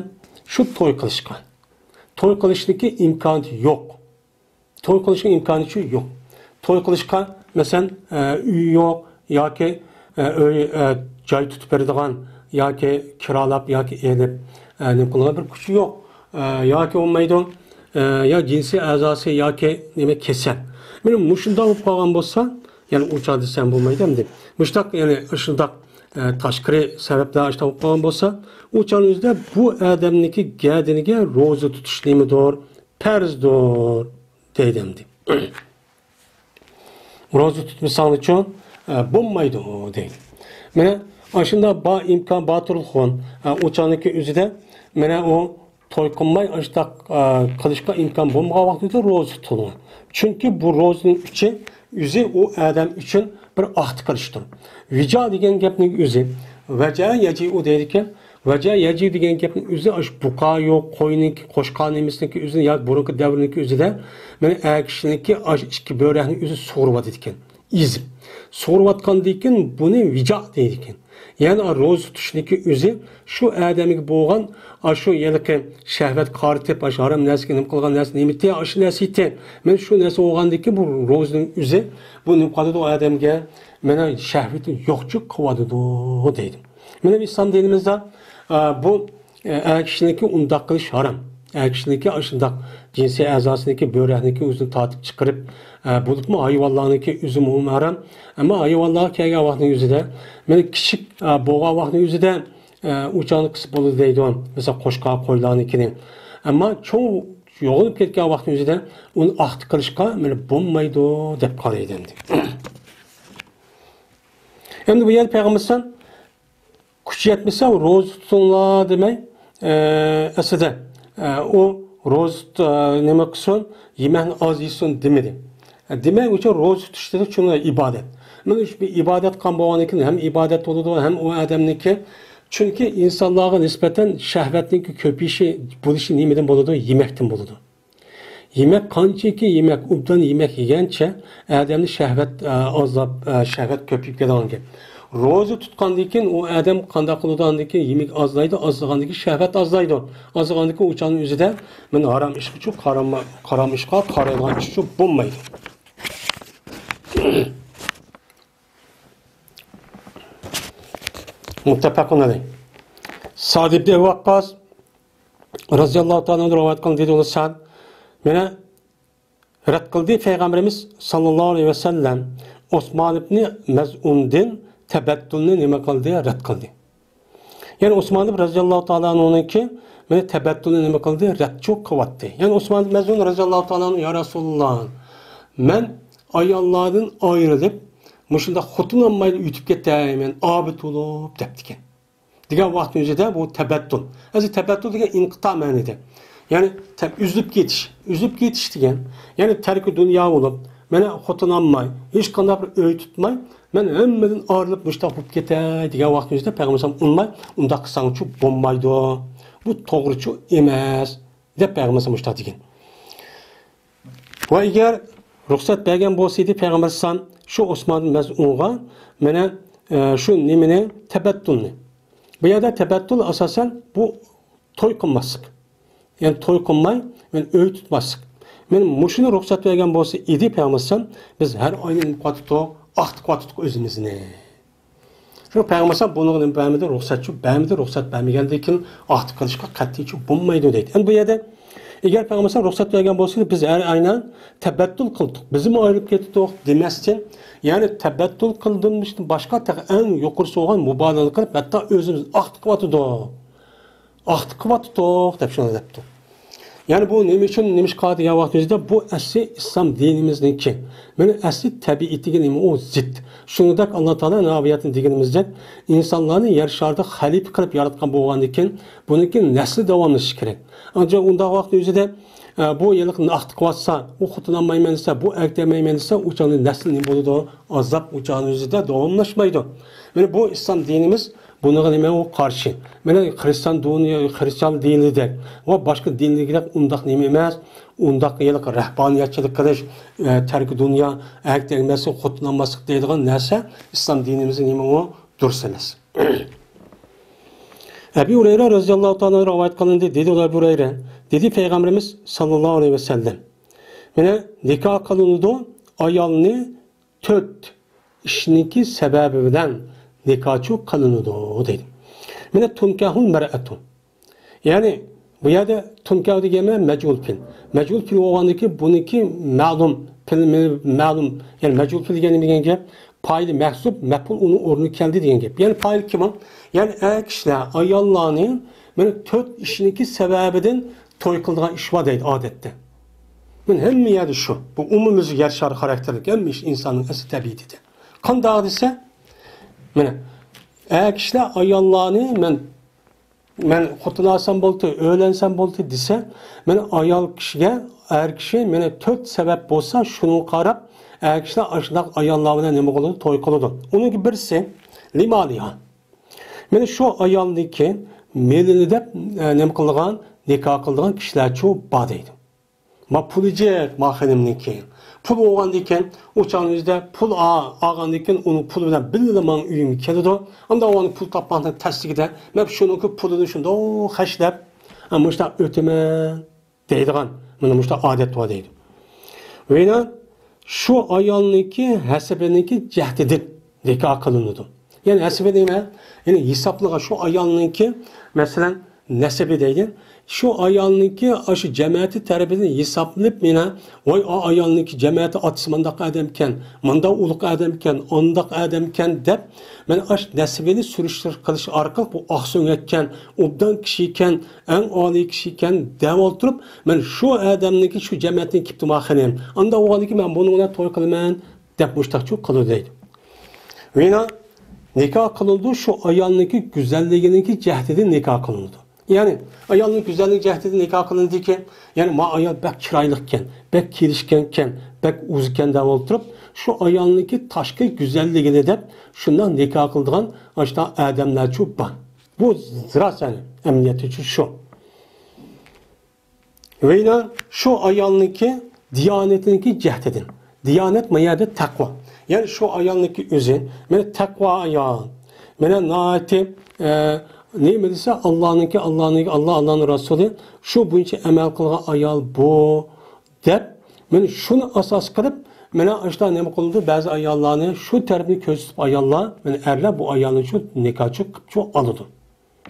شۇ توي قىلىشقا. توي قىلىشنىڭكى ئىمكانىيىتى يوق. توي قىلىشنىڭ ئىمكانىيىتى يوق. توي قىلىشقا، مەسىلەن، ئە، ئۆي يوق ياكى، ئە، ئۆي، ئە، جاي تۇتۇپ بېرىدىغان ياكى كىرالاپ ياكى ئېلىپ، ئە، نېمە قىلىدىغان بىر كۈچى يوق. ئە، ياكى بولمايدۇ، ئە، يا جىنسىي ئەزاسى ياكى نېمە كېسەل. مانا مۇشۇنداق بولۇپ قالغان بولسا، يەنى ئۇ چاغدا دېسەم بولمايدۇ ئەمدى. مۇشۇنداق، يەنى شۇنداق ئە، تاشقىرى سەۋەبلەر ئاشۇنداق بولۇپ قالغان بولسا، ئۇ چاغنىڭ ئۆزىدە بۇ ئادەمنىڭكى گەدىنىگە روزا تۇتۇش نېمىدۇر؟ پەرزدۇر، دەيدۇ ئەمدى. روزا تۇتمىساڭلىچۇ، ئە، بولمايدۇ، دەيدۇ. مانا ئاشۇنداق بار ئىمكان، بار تۇرۇلغان، ئە، ئۇ چاغنىڭكى ئۆزىدە، مانا ئۇ توي قىلماي، ئاشۇنداق، ئە، قىلىشقا ئىمكان بولمىغان ۋاقتىدا روزا تۇتۇلغان. چۈنكى بۇ روزىنىڭ ئۈچى ئۆزى ئۇ ئادەم ئۈچۈن بىر ئاختا قىلىشتۇر. ۋىجا دېگەن گەپنىڭ ئۆزى، ۋەجە يەجىئۇ دەيدىكەن. ۋەجە يەجىئۇ دېگەن گەپنىڭ ئۆزى ئاشۇ بۇقا يوق، قوينىڭكى، قوچقار نېمىسىنىڭكى ئۆزىنى ياكى بۇرۇنقى دەۋرنىڭكى ئۆزىدە، مانا ئەر كىشىنىڭكى ئاشۇ ئىككى بۆرەكنىڭ ئۆزى سۇغۇرۇۋاتىدىكەن. ئېزىپ سۇغۇرۇۋاتقاندىن كېيىن بۇنى ۋىجا دەيدىكەن. يەنى ئا، روزا تۇتۇشنىڭكى ئۆزى شۇ ئادەمگە بولغان ئاشۇ ھېلىقى شەھۋەت قارىتىپ، ئاشۇ ھارام نەرسىگە نېمە قىلغان نەرسە نېمىتى، ئاشۇ نەرسە ئىتى. مانا شۇ نەرسە بولغاندىن كېيىن بۇ روزىنىڭ ئۆزى بۇ نېمە قىلىدۇ ئۇ ئادەمگە؟ مانا شەھۋىتى يوقچۇ قىلىۋاتىدۇ دەيدۇ. مانا ئىسلام دىنىمىزدا، ئا، بۇ، ئە، ئەر كىشىنىڭكى ئۇنداق قىلىش ھارام. ئەر كىشىنىڭكى ئاشۇنداق جىنسىي ئەزاسىنىڭكى بۆرەكنىڭكى ئۆزىنى تارتىپ چىقىرىپ، ئە، بولۇپمۇ ھايۋانلارنىڭكى ئۆزىمۇ ھارام. ئەمما ھايۋانلارغا كەلگەن ۋاقىتنىڭ ئۆزىدە، مانا كىچىك، ئە، بولغان ۋاقىتنىڭ ئۆزىدە، ئە، ئۇچانلىق قىلسا بولىدۇ دەيدۇ. مەسىلەن، قوچقار، قويلارنىڭكىنى. ئەمما چوڭ يوغىنىپ كەتكەن ۋاقىتنىڭ ئۆزىدە ئۇنى ئاختا قىلىشقا مانا بولمايدۇ دەپ قارايدۇ ئەمدى. ئەمدى بۇ يەردە پەيغەمبەر ئەلەيھىسسالام كۈچى يەتمىسە روزا تۇتۇڭلار دېمەي، ئە، ئەسلىدە، ئە، ئۇ روزا تۇت-، ئە، نېمە قىلسۇن، يېمەكنى ئاز يېسۇن دېمىدى. ئە، دېمەك ئۇچۇن روزا تۇتۇش دېدۇق، چۈنكى ئىبادەت. مانا شۇ بىر ئىبادەت قىلغان بولغاندىن كېيىن ھەم ئىبادەت بولىدۇ، ھەم ئۇ ئادەمنىڭكى، چۈنكى ئىنسانلارغا نىسبەتەن شەھۋەتنىڭكى كۆپىيىشى، بولۇشى نېمىدىن بولىدۇ؟ يېمەكتىن بولىدۇ. يېمەك، قانچىكى يېمەك، ئوبدان يېمەك يېگەنچە ئادەمنى شەھۋەت، ئە، ئازلاپ، ئە، شەھۋەت كۆپىيىپ كېتىدىغان گەپ. روزا تۇتقاندىن كېيىن ئۇ ئادەم قانداق قىلىدۇ؟ ئاندىن كېيىن يېمەك ئازلايدۇ، ئازلىغاندىن كېيىن شەھۋەت ئازلايدۇ. ئازلىغاندىن كېيىن ئۇ چاغنىڭ ئۆزىدە مانا ھارام ئىشقىچۇ قارام-، قارام ئىشقا قارايدىغان ئىشچۇ بولمايدۇ. مۇتتەپەقۇن ئەلەيھ. سەئد ئىبنى ئەبى ۋەققاس رەزىياللاھۇ تائالا ئەنھۇ رىۋايەت قىلغان دېدى، ئۇلار سەن مانا رەت قىلدى پەيغەمبىرىمىز ساللاللاھۇ ئەلەيھى ۋەسەللەم ئوسمان ئىبنى مەزئۇندىن تەبەتتۇلنى نېمە قىلدى؟ رەت قىلدى. يەنى ئوسمان ئىبن رەزىياللاھۇ تائالا ئەنھۇنىڭكى مانا تەبەتتۇلنى نېمە قىلدى؟ رەتچۇ قىلىۋەتتى. يەنى ئوسمان ئىبن مەزئۇن رەزىياللاھۇ تائالا ئەنھۇ، يا رەسۇلاللا، مەن ئاياللاردىن ئايرىلىپ، مۇشۇنداق خوتۇن ئالمايلا ئۆتۈپ كېتەي، مەن ئابىد بولۇپ، دەپتىكەن. دېگەن ۋاقىتنىڭ ئۆزىدە بۇ تەبەتتۇل. ئەسلى تەبەتتۇل دېگەن ئىنقىتا مەنىدە. يەنى تە-، ئۈزۈلۈپ كېتىش. ئۈزۈلۈپ كېتىش دېگەن، يەنى تەركى دۇنيا بولۇپ، مانا خوتۇن ئالماي، ھېچقانداق بىر ئۆي تۇتماي، مەن ھەممىدىن ئايرىلىپ مۇشۇنداق بولۇپ كېتەي دېگەن ۋاقىتنىڭ ئۆزىدە پەيغەمبەر ئەلەيھىسسالام ئۇنىماي، ئۇنداق قىلساڭچۇ بولمايدۇ. بۇ توغرىچۇ ئەمەس، دەپ پەيغەمبەر ئەلەيھىسسالام مۇشۇنداق دېگەن. ۋە ئەگەر رۇخسەت بەرگەن بولسا ئىدى پەيغەمبەر ئەلەيھىسسالام شۇ ئوسمان ئىبن مەزئۇنغا مانا، ئە، شۇ نېمىنى، تەبەتتۇلنى. بۇ يەردە تەبەتتۇل ئاساسەن بۇ توي قىلماسلىق. يەنى توي قىلماي، مانا ئۆي تۇتماسلىق. مانا مۇشۇنى رۇخسەت بەرگەن بولسا ئىدى پەيغەمبەر ئەلەيھىسسالام، بىز ھەر ئاينى نېمە قىلىۋاتىدۇق؟ ئاختىقىۋاتىدۇق ئۆزىمىزنى. شۇڭا پەيغەمبەر ئەلەيھىسسالام بۇنىڭغا نېمە بەرمىدى؟ رۇخسەتچۇ بەرمىدى، رۇخسەت بەرمىگەندىن كېيىن ئاختىق قىلىشقا قەتئىيچۇ بولمايدۇ دەيدۇ. ئەمدى بۇ يەردە ئەگەر پەيغەمبەر ئەلەيھىسسالام رۇخسەت بەرگەن بولسا، بىز ھەر ئاينى تەبەتتۇل قىلدۇق، بىزمۇ ئايرىلىپ كېتىدۇق دېمەستىن، يەنى تەبەتتۇل قىلدىمىشتىن باشقا تېخى ئەڭ يۇقىرىسى بولغان مۇبالىغە قىلىپ، ھەتتا ئۆزىمىز ئاختىق قىلىۋاتىدۇق. ئاختىق قىلىۋاتىدۇق دەپ شۇنداق دەپتۇ. يەنى بۇ نېمە ئۈچۈن، نېمىشقا دېگەن ۋاقىتىمىزدا بۇ ئەسلى ئىسلام دىنىمىزنىڭكى. مانا ئەسلى تەبىئىتىگە نېمە ئۇ زىت. شۇنىڭدەك ئاللا تائالا ئايەتتە دېگىنىمىزدەك ئىنسانلارنى يەر شارىدا خەلىپە قىلىپ ياراتقان بولغاندىكىن بۇنىڭكى نەسلى داۋاملىشىشى كېرەك. ئەنجان ئۇنداق ۋاقىت ئۆزىدە، ئە، بۇ ھېلىقى ئاختىق قىلىۋاتسا، ئۇ خوتۇن ئالمايمەن دېسە، بۇ ئەركەك ئالمايمەن دېسە، ئۇ چاغدا نەسلى نېمە بولىدۇ؟ ئازاب ئۇ چاغنىڭ ئۆزىدە داۋاملاشمايدۇ. مانا بۇ ئىسلام دىنىمىز بۇنىڭغا نېمە ئۇ قارشى؟ مانا خرىستىان دۇنيا، خرىستىان دىنىدەك ۋە باشقا دىنلىكلەر ئۇنداق نېمە ئەمەس، ئۇنداق ھېلىقى رەھبانىيەتچىلىك قىلىش، ئە، تەركى دۇنيا، ئەركەك تەگمەسلىك، خوتۇن ئالماسلىق دەيدىغان نەرسە ئىسلام دىنىمىزدا نېمە ئۇ دۇرۇس ئەمەس. ئەبى ھۇرەيرە رەزىياللاھۇ تائالا ئەنھۇ رىۋايەت قىلىندى، دېدى ئەبى ھۇرەيرە، دېدى پەيغەمبىرىمىز ساللاللاھۇ ئەلەيھى ۋەسەللەم، مانا نىكاھ قىلىنىدۇ ئايالنى تۆت ئىشنىڭكى سەۋەبى بىلەن نىكاھچۇ قىلىنىدۇ دەيدۇ. مانا تۇنكەھۇل مەرئەتۇ. يەنى بۇ يەردە تۇنكەھۇ دېگەن مەجھۇل پېئىل. مەجھۇل پېئىل بولغاندىكى بۇنىڭكى مەلۇم، پېئىل مەلۇم. يەنى مەجھۇل پېئىل دېگەن نېمە دېگەن گەپ؟ پائىلى مەھزۇپ، مەپئۇل ئۇنىڭ ئورنىغا كەلدى دېگەن گەپ. يەنى پائىل كىم ئۇ؟ يەنى ئەر كىشىلەر ئاياللارنى مانا تۆت ئىشنىڭكى سەۋەبىدىن توي قىلىدىغان ئىش بار دەيدۇ ئادەتتە. مانا ھەممە يەردە شۇ. بۇ ئومۇميۈزلۈك يەر شارى خاراكتېرلىك ھەممە ئىش ئىنساننىڭ ئەسلى تەبىئىتىدە. قانداق دېسە، مانا ئەر كىشىلەر ئاياللارنى مەن مەن خوتۇن ئالسام بولدى، ئۆيلەنسەم بولدى دېسە، مانا ئايال كىشىگە ئەر كىشى مانا تۆت سەۋەب بولسا، شۇنىڭغا قاراپ ئەر كىشىلەر ئاشۇنداق ئاياللار بىلەن نېمە قىلىدۇ؟ توي قىلىدۇ. ئۇنىڭكى بىرسى لىمالىھا. مانا شۇ ئايالنىڭكى مېلىنى دەپ، ئە، نېمە قىلىدىغان، نىكاھ قىلىدىغان كىشىلەرچۇ بار دەيدۇ. ما پۇلى جىق، ما خېنىمنىڭكى. پۇل بولغاندىكىن، ئۇ چاغنىڭ ئۆزىدە پۇل ئا-، ئالغاندىكىن، ئۇنىڭ پۇلى بىلەن بىللە ماڭا ئۆيۈمگە كېلىدۇ. ئاندا ئۇنىڭ پۇل تاپقاندا تەسلىكىدە، مەن شۇنىڭكى پۇلىنى شۇنداق خەجلەپ، ھە، مۇشۇنداق ئۆتىمەن دەيدىغان، مانا مۇشۇنداق ئادەت بار دەيدۇ. ۋېنا شۇ ئايالنىڭكى ھەسىبىنىڭكى جەھدىدىن نىكاھ قىلىنىدۇ. يەنى ھەسىبى نېمە؟ يەنى ھېسابلىغان شۇ ئايالنىڭكى، مەسىلەن، نەسىبى دەيدۇ. شۇ ئايالنىڭكى ئاشۇ جەمەتى تەرىپىدىن ھېسابلىنىپ، مانا، ۋاي، ئا ئايالنىڭكى جەمەتى ئاتىسى مۇنداق ئادەمكەن، مۇنداق ئۇلۇغ ئادەمكەن، ئانداق ئادەمكەن دەپ، مانا ئاشۇ نەسىبىنى سۈرۈشتۈرۈش قىلىش ئارقىلىق بۇ ئاقسۆڭ ئەككەن، ئوبدان كىشىكەن، ئەڭ ئالىي كىشىكەن دەپ ئولتۇرۇپ، مەن شۇ ئادەمنىڭكى شۇ جەمەتتىن كېپتۇ ما خېنىم. ئاندا بولغاندىكىن مەن بۇنىڭ بىلەن توي قىلىمەن دەپ مۇشتاقچۇ قىلىدۇ دەيدۇ. ۋېنا نىكاھ قىلىنىدۇ، شۇ ئايالنىڭكى گۈزەللىكىنىڭكى جەھىتىدىن نىكاھ قىلىنىدۇ. يەنى ئايالنىڭ گۈزەللىك جەھىتىدىن نىكاھ قىلىنىدىكەن، يەنى ما ئايال بەك چىرايلىقكەن، بەك كېلىشكەنكەن، بەك ئۇزىكەن دەپ ئولتۇرۇپ، شۇ ئايالنىڭكى تاشقى گۈزەللىكىنى دەپ شۇنداق نىكاھ قىلىدىغان ئاشۇنداق ئادەملەرچۇ بار. بۇ راست، يەنى ئەمەلىيەتتىچۇ شۇ. ۋېنا شۇ ئايالنىڭكى دىيانىتىنىڭكى جەھىتىدىن. دىيانەت ما يەردە تەقۋا. يەنى شۇ ئايالنىڭكى ئۆزى، مانا تەقۋا ئايال. مانا ناھايىتى، ئە، نېمە دېسە، ئاللانىڭكى، ئاللانىڭكى، ئاللا، ئاللانىڭ رەسۇلى، شۇ بويىچە ئەمەل قىلغان ئايال بۇ، دەپ، مانا شۇنى ئاساس قىلىپ، مانا ئاشۇنداق نېمە قىلىدۇ، بەزى ئاياللارنى شۇ تەرەپنى كۆرسىتىپ ئاياللار، مانا ئەرلەر بۇ ئايالنى شۇ نىكاھچۇ قىپچۇ ئالىدۇ.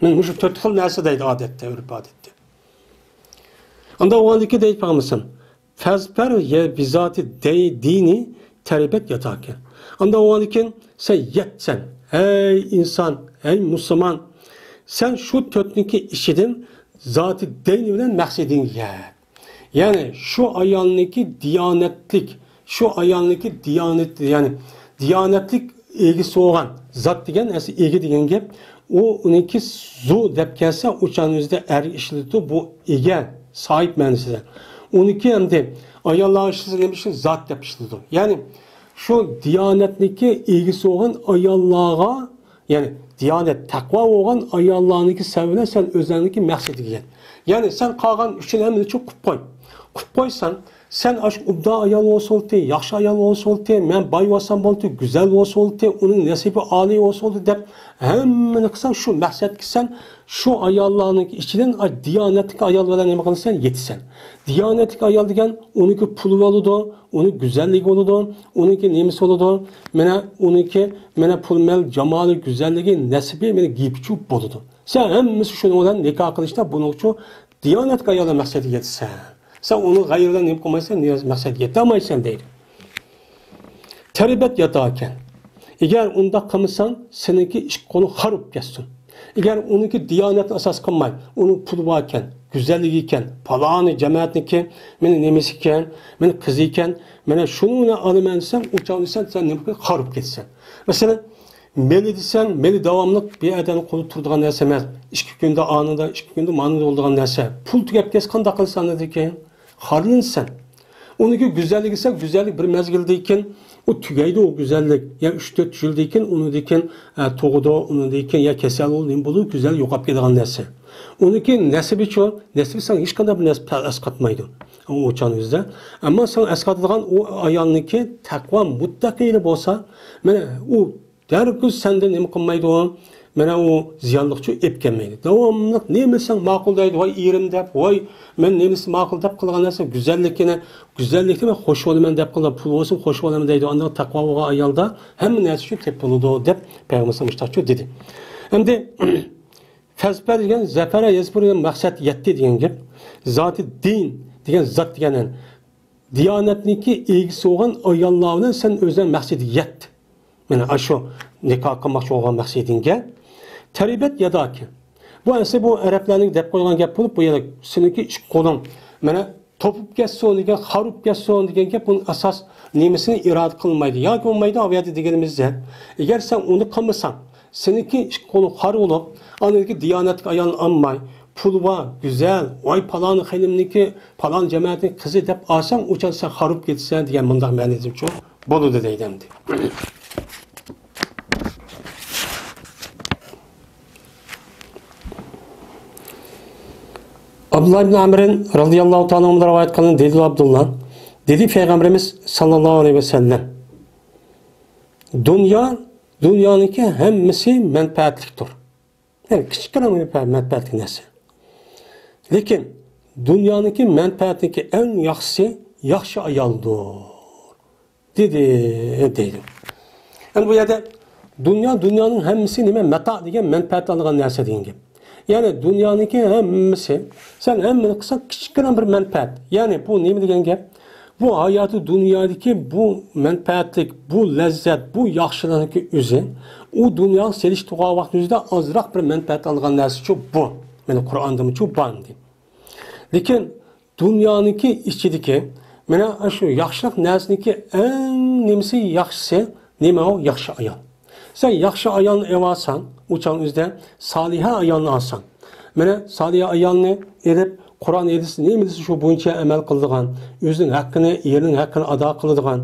مانا مۇشۇ تۆت خىل نەرسە دەيدۇ ئادەتتە، ئۆرپ ئادەتتە. ئاندا ئۇغاندىكى دەيدۇ پەغمىسىم، فەزپەر يە بىزاتى دەي دىنى تەربەت ياتاكە. ئاندا ئۇغاندىكىن سەن يەتسەن، ھەي ئىنسان، ھەي مۇسۇلمان، سەن شۇ تۆتنىڭكى ئىچىدىن زاتى دەينى بىلەن مەقسىدىڭگە يەت. يەنى شۇ ئايالنىڭكى دىيانەتلىك، شۇ ئايالنىڭكى دىيانەت، يەنى دىيانەتلىك ئىگىسى بولغان، زات دېگەن ئەسلى ئىگە دېگەن گەپ، ئۇ ئۇنىڭكى زۇ دەپ كەلسە، ئۇ چاغنىڭ ئۆزىدە ئەرگە ئىشلىتىدۇ، بۇ ئىگە، ساھىب مەنىسىدە. ئۇنىڭكى ئەمدى ئاياللارغا ئىشلىتىدۇ، نېمە ئۈچۈن زات دەپ ئىشلىتىدۇ. يەنى شۇ دىيانەتنىڭكى ئىگىسى بولغان ئاياللارغا، يەنى دىيانەت، تەقۋا بولغان ئاياللارنىڭكى سەۋەبى بىلەن سەن ئۆزۈڭنىڭكى مەقسىتىگە يەت. يەنى سەن قالغان ئۈچىنى ھەممىنى قىلىپ قوي. قىلىپ قويساڭ، سەن ئاشۇ ئوبدان ئايال بولسا بولدى، ياخشى ئايال بولسا بولدى، مەن باي بولسام بولدى، گۈزەل بولسا بولدى، ئۇنىڭ نەسىبى ئالىي بولسا بولدى دەپ ھەممىنى قىلساڭ، شۇ مەقسەتكە سەن شۇ ئاياللارنىڭ ئىچىدىن دىيانەتلىك ئايال بىلەن نېمە قىلىسەن؟ يېتىسەن. دىيانەتلىك ئايال دېگەن ئۇنىڭكى پۇلى بولىدۇ، ئۇنىڭ گۈزەللىكى بولىدۇ، ئۇنىڭكى نېمىسى بولىدۇ، مانا ئۇنىڭكى مانا پۇل مال، جامالى، گۈزەللىكى، نەسىبى، مانا گېپى چۇ بولىدۇ. سەن ھەممىسى شۇنىڭ بىلەن نىكاھ قىلىشتا بۇنىڭ ئۈچۈن دىيانەتلىك ئاياللار مەقسەتكە يېتىسەن. سەن ئۇنىڭ غەيرىدىن نېمە قىلمايسەن، مەقسەتكە يېتەلمەيسەن دەيدۇ. تەربەت ياتاكەن. ئەگەر ئۇنداق قىلمىساڭ، سېنىڭكى ئىش قولۇڭ خار بولۇپ كەتسۇن. ئەگەر ئۇنىڭكى دىيانەتنى ئاساس قىلماي، ئۇنىڭ پۇلى باركەن، گۈزەللىكى ئىكەن، پالانى جەمەتنىكى، مېنىڭ نېمىسى ئىكەن، مېنىڭ قىزى ئىكەن، مانا شۇنى بىلەن ئالىمەن دېسەڭ، ئۇ چاغدا سەن، سەن نېمە قىل-، خار بولۇپ كېتىسەن. مەسىلەن، مېلى دېسەڭ، مېلى داۋاملىق بىر ئادەمنىڭ قولىدا تۇرىدىغان نەرسە ئەمەس. ئىككى كۈندە ئانىدا، ئىككى كۈندە مانىدا بولىدىغان نەرسە. پۇل تۈگەپ كەتسە قانداق قىلىسەن ئاندىن كېيىن؟ خارلىنىسەن. ئۇنىڭكى گۈزەللىكى دېسەڭ، گۈزەللىك بىر مەزگىلدىن كېيىن ئۇ تۈگەيدۇ، ئۇ گۈزەللىك. يا ئۈچ تۆت يىلدىن كېيىن ئۇنىڭدىن كېيىن، ئە، تۇغىدۇ، ئۇنىڭدىن كېيىن يا كېسەل بولىدۇ، نېمە بولىدۇ، گۈزەل يوقاپ كېتىدىغان نەرسە. ئۇنىڭكى نەسىبىچۇ، نەسىبى ساڭا ھېچقانداق بىر نەرسە ئەسقاتمايدۇ. ئۇ چاغنىڭ ئۆزىدە. ئەمما ساڭا ئەسقاتىدىغان ئۇ ئايالنىڭكى تەقۋا مۇتتەقىلىرى بولسا، مانا ئۇ دەررۇ سەندىن نېمە قىلمايدۇ؟ مانا ئۇ زىيانلىقچۇ ئېلىپ كەلمەيدۇ. داۋاملىق نېمە دېسەڭ ماقۇل دەيدۇ، ۋاي ئېرىم دەپ، ۋاي مەن نېمىسى ماقۇل دەپ قىلغان نەرسە، گۈزەللىكىنى، گۈزەللىكتە مەن خوش بولىمەن دەپ قىلغان، پۇل بولسۇن خوش بولىمەن دەيدۇ. ئانداق تەقۋا بولغان ئايالدا ھەممە نەرسە شۇ تېپىلىدۇ دەپ پەيغەمبەر مۇشتاقچۇ دېدى. ئەمدى فەزپەر دېگەن زەپەرە يەزپۇر دېگەن مەقسەت يەتتى دېگەن گەپ. زاتى دىن دېگەن زات دېگەن دىيانەتنىڭكى ئىگىسى بولغان ئاياللار بىلەن سەن ئۆزۈڭ مەقسەتكە يەت. يەنى ئاشۇ نىكاھ قىلماقچى بولغان مەقسىتىڭگە. تەرىبەت ياداكى. بۇ ئەسلى بۇ ئەرەبلەرنىڭ دەپ قويغان گەپ بولۇپ، بۇ يەردە سېنىڭكى ئىككى قولۇڭ مانا توپۇپ كەتسۇن دېگەن، خارۇپ كەتسۇن دېگەن گەپ بۇنىڭ ئاساس نېمىسىنى ئىرادە قىلمايدۇ ياكى بولمايدۇ. ئۇ يەردە دېگىنىمىزدە، ئەگەر سەن ئۇنى قىلمىساڭ، سېنىڭكى ئىككى قولۇڭ خار بولۇپ، ئاندىن كېيىن دىيانەتلىك ئايالنى ئالماي، پۇلى بار، گۈزەل، ۋاي پالان خېنىمنىڭكى، پالان جامائەتنىڭ قىزى دەپ ئالساڭ، ئۇ چاغدا سەن خارۇپ كېتىسەن دېگەن مۇنداق مەنىدىچۇ بولىدۇ دەيدۇ ئەمدى. ئابدۇللا ئىبن ئەمرىن رەزىياللاھۇ تائالا ئەنھۇدىن رىۋايەت قىلىنىدۇ، دېدى ئابدۇللا، دېدى پەيغەمبىرىمىز ساللاللاھۇ ئەلەيھى ۋەسەللەم، دۇنيا، دۇنيانىڭكى ھەممىسى مەنپەئەتلىكتۇر. يەنى كىچىككىنە مەنپەئەتلىك نەرسە. لېكىن دۇنيانىڭكى مەنپەئەتنىڭكى ئەڭ ياخشىسى ياخشى ئايالدۇر، دېدى، دەيدۇ. ئەمدى بۇ يەردە دۇنيا، دۇنيانىڭ ھەممىسى نېمە؟ مەتا دېگەن مەنپەئەت ئالىدىغان نەرسە دېگەن گەپ. يەنى دۇنيانىڭكى ھەممىسى، سەن ھەممىنى قىلساڭ كىچىككىنە بىر مەنپەئەت. يەنى بۇ نېمە دېگەن گەپ؟ بۇ ھاياتى دۇنيادىكى بۇ مەنپەئەتلىك، بۇ لەززەت، بۇ ياخشىلىقنىڭكى ئۆزى، ئۇ دۇنياغا سېلىشتۇرغان ۋاقتىمىزدا ئازراق بىر مەنپەئەت ئالغان نەرسىچۇ بۇ. مانا قۇرئاندىمۇچۇ بار ئەمدى. لېكىن دۇنيانىڭكى ئىچىدىكى، مانا شۇ ياخشىلىق نەرسىنىڭكى ئەڭ نېمىسى ياخشىسى، نېمە ئۇ؟ ياخشى ئايال. سەن ياخشى ئايالنى ئېلىۋالساڭ، ئۇ چاغنىڭ ئۆزىدە سالىھە ئايالنى ئالساڭ. مانا سالىھە ئايالنى ئېلىپ، قۇرئان ھەدىس نېمە دېسە شۇ بويىچە ئەمەل قىلىدىغان، ئۆزىنىڭ ھەققىنى، ئېرىنىڭ ھەققىنى ئادا قىلىدىغان،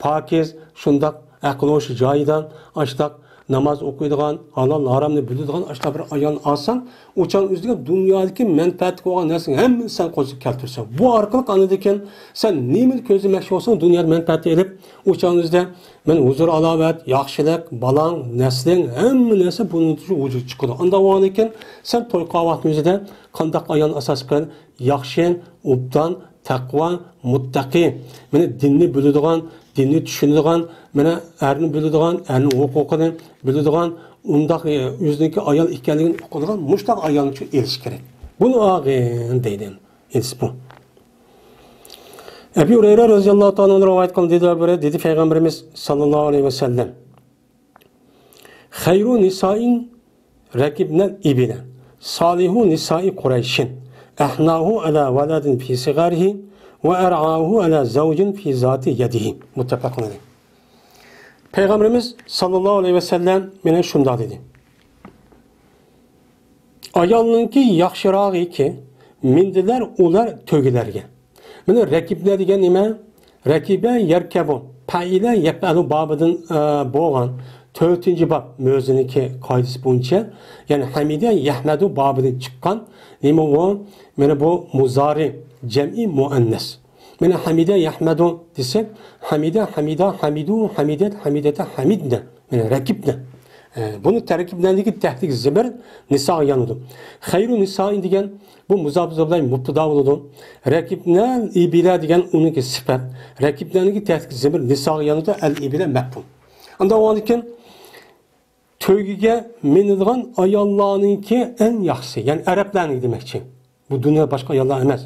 پاكىز، شۇنداق ئەقلى ھوشى جايىدا، ئاشتاق ناماز ئوقۇيدىغان، ھالال ھارامنى بىلىدىغان ئاشۇنداق بىر ئايالنى ئالساڭ، ئۇ چاغنىڭ ئۆزىدە دۇنيادىكى مەنپەئەتلىك بولغان نەرسىنىڭ ھەممىسىنى سەن قولغا كەلتۈرسەڭ، بۇ ئارقىلىق ئاندىن كېيىن سەن نېمىنى كۆزلىمەكچى بولساڭ، دۇنيادا مەنپەئەتنى ئېلىپ، ئۇ چاغنىڭ ئۆزىدە مەن ھۇزۇر ھالاۋەت، ياخشىلىق، بالاڭ، نەسلىڭ، ھەممە نەرسە بۇنىڭ ئۈچۈن ۋۇجۇدقا چىقىدۇ. ئانداق بولغاندىن كېيىن سەن توي قىلغان ۋاقتىڭ ئۆزىدە قانداق ئايالنى ئاساس قىل؟ ياخشى، ئوبدان، تەقۋا، مۇتتەقى، مانا دىننى بىلىدىغان، دىننى چۈشىنىدىغان، مانا ئەرنى بىلىدىغان، ئەرنىڭ ھوقۇقىنى بىلىدىغان، ئۇنداق، ئە، ئۆزىنىڭكى ئايال ئىكەنلىكىنى ئۇقىدىغان مۇشۇنداق ئايالنى ئېلىش كېرەك. بۇنى ئالغىن دەيدۇ. ئىنس بۇ. ئەبۇ ھۇرەيرە رەزىياللاھۇ تائالا ئەنھۇدىن رىۋايەت قىلىندى، دېدى، دېدى پەيغەمبىرىمىز ساللاللاھۇ ئەلەيھى ۋەسەللەم، خەيرۇ نىسائىن رەكىبنەل ئىبىلە، سالىھۇ نىسائى قۇرەيشىن، ئەھناھۇ ئەلا ۋەلەدىن فى سىغارىھى، ۋە ئەرئاھۇ ئەلا زەۋجىن فى زاتى يەدىھى. مۇتتەپەقۇن ئەلەيھ. پەيغەمبىرىمىز ساللاللاھۇ ئەلەيھى ۋەسەللەم مانا شۇنداق دېدى. ئايالنىڭكى ياخشىراقىكى، مىندىلەر ئۇلار تۆگىلەرگە. مانا رەكىبنە دېگەن نېمە؟ رەكىبە يەركەبۇ، پەئىلە يەپئەلۇ بابىدىن، ئە، بولغان تۆتىنچى باب مۆزىنىڭكى قائىدىسى بويىچە، يەنى ھەمىدە يەھمەدۇ بابىدىن چىققان نېمە ئۇ؟ مانا بۇ مۇزارى جەمئىي مۇئەننەس. مانا ھەمىدە يەھمەدۇ دېسەك، ھەمىدە، ھەمىدە، ھەمىدۇ، ھەمىدەت، ھەمىدەتە، ھەمىدنە. مانا رەكىبنە. ئە، بۇنى تەركىبلەندىكى تەھدىك زىمىر نىساغا يانىدۇ. خەيرۇ نىسائىن دېگەن بۇ مۇزاپ مۇزاپلاي مۇبتىدا بولىدۇ. رەكىبنەل ئىبىلە دېگەن ئۇنىڭكى سۈپەت. رەكىبلەرنىڭكى تەھدىك زىمىر نىساغا يانىدۇ، ئەل ئىبىلە مەپئۇل. ئاندىن ئۇنىڭدىن كېيىن تۆگىگە مىنىدىغان ئاياللارنىڭكى ئەڭ ياخشىسى، يەنى ئەرەبلەرنىڭكى دېمەكچى. بۇ دۇنيا باشقا ئاياللار ئەمەس.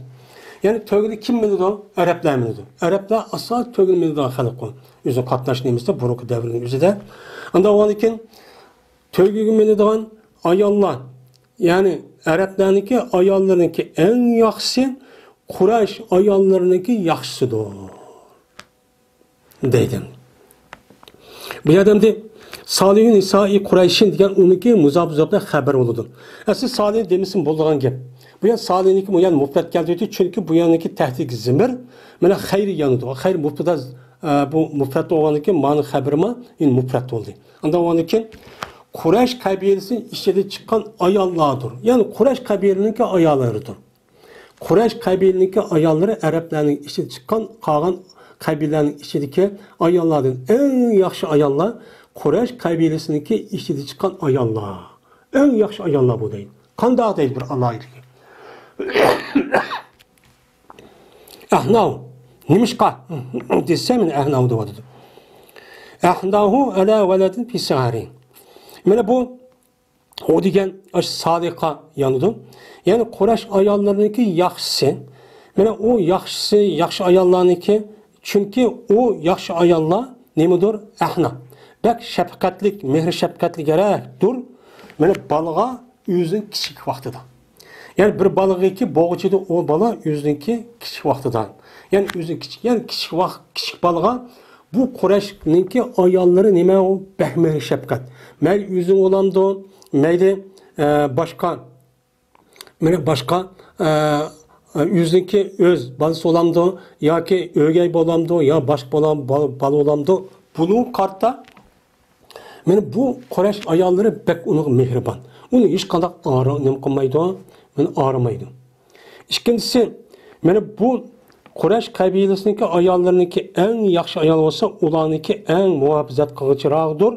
يەنى تۆگىدە كىم مىنىدۇ؟ ئەرەبلەر مىنىدۇ. ئەرەبلەر ئاساسىي تۆگىدە مىنىدىغان خەلق ئۇ. ئۆزىنىڭ قاتناش نېمىسىدە، بۇرۇنقى دەۋرنىڭ ئۆزىدە. ئاندىن ئۇنىڭدىن كېيىن تۆگىگە مىنىدىغان ئاياللار، يەنى ئەرەبلەرنىڭكى ئاياللىرىنىڭكى ئەڭ ياخشىسى قۇرەيش ئاياللىرىنىڭكى ياخشىسىدۇر. دەيدۇ. بۇ يەردە ئەمدى سالىھۇ نىسائى قۇرەيشىن دېگەن ئۇنىڭكى مۇزاپ مۇزاپلار خەبەر بولىدۇ. ئەسلى سالىھ دېمىسىمۇ بولىدىغان گەپ. بۇ يەر سالىھنىڭكى بۇ يەر مۇپرەت كەلتۈردى، چۈنكى بۇ يەرنىڭكى تەھدىك زىمىر مانا خەير يانىدۇ. خەير مۇبتىدا، ئە، بۇ مۇپرەت بولغاندىن كېيىن مانا خەبىرىما يەنە مۇپرەت بولدى. ئاندىن ئۇنىڭدىن كېيىن قۇرەيش قەبىلىسىنىڭ ئىچىدىن چىققان ئاياللاردۇر. يەنى قۇرەيش قەبىلىنىڭكى ئاياللىرىدۇر. قۇرەيش قەبىلىنىڭكى ئاياللىرى ئەرەبلەرنىڭ ئىچىدىن چىققان، قالغان قەبىلىلەرنىڭ ئىچىدىكى ئاياللاردىن ئەڭ ياخشى ئاياللار قۇرەيش قەبىلىسىنىڭكى ئىچىدىن چىققان ئاياللار. ئەڭ ياخشى ئاياللار بۇ دەيدۇ. قانداق دەيدۇ بىر ئالاھىدىلىكى؟ ئەھناۋ. نېمىشقا؟ دېسە، مانا ئەھناۋ دەۋاتىدۇ. ئەھناھۇ ئەلا ۋەلەدىن فى سىغارى. مانا بۇ ئۇ دېگەن ئاشۇ سالىھقا يانىدۇ. يەنى قۇرەيش ئاياللىرىنىڭكى ياخشىسى. مانا ئۇ ياخشىسى، ياخشى ئاياللارنىڭكى، چۈنكى ئۇ ياخشى ئاياللار نېمىدۇر؟ ئەھنا. بەك شەپقەتلىك، مېھرى شەپقەتلىك يەرەكتۇر. مانا بالىغا ئۆزىنىڭ كىچىك ۋاقتىدا. يەنى بىر بالىغىكى بوغۇچىدۇ ئۇ بالا ئۆزىنىڭكى كىچىك ۋاقتىدا. يەنى ئۆزى كىچىك، يەنى كىچىك ۋاق-، كىچىك بالىغا بۇ قۇرەشنىڭكى ئاياللىرى نېمە ئۇ؟ بەك مېھرى شەپقەت. مەيلى ئۆزىڭ بولامدۇ، مەيلى، ئە، باشقا مانا باشقا، ئە، ئۆزىنىڭكى ئۆز بالىسى بولامدۇ ياكى ئۆگەي بولامدۇ يا باشقا بولا-، بال-، بالا بولامدۇ؟ بۇنىڭغا قارىتا مانا بۇ قۇرەش ئاياللىرى بەك ئۇنىڭغا مېھرىبان. ئۇنى ھېچقانداق ئارا-، نېمە قىلمايدۇ، مانا ئارىمايدۇ. ئىككىنچىسى، مانا بۇ قۇرەش قەبىلىسىنىڭكى ئاياللىرىنىڭكى ئەڭ ياخشى ئايال بولسا، ئۇلارنىڭكى ئەڭ مۇھاپىزەت قىلغۇچىراقىدۇر،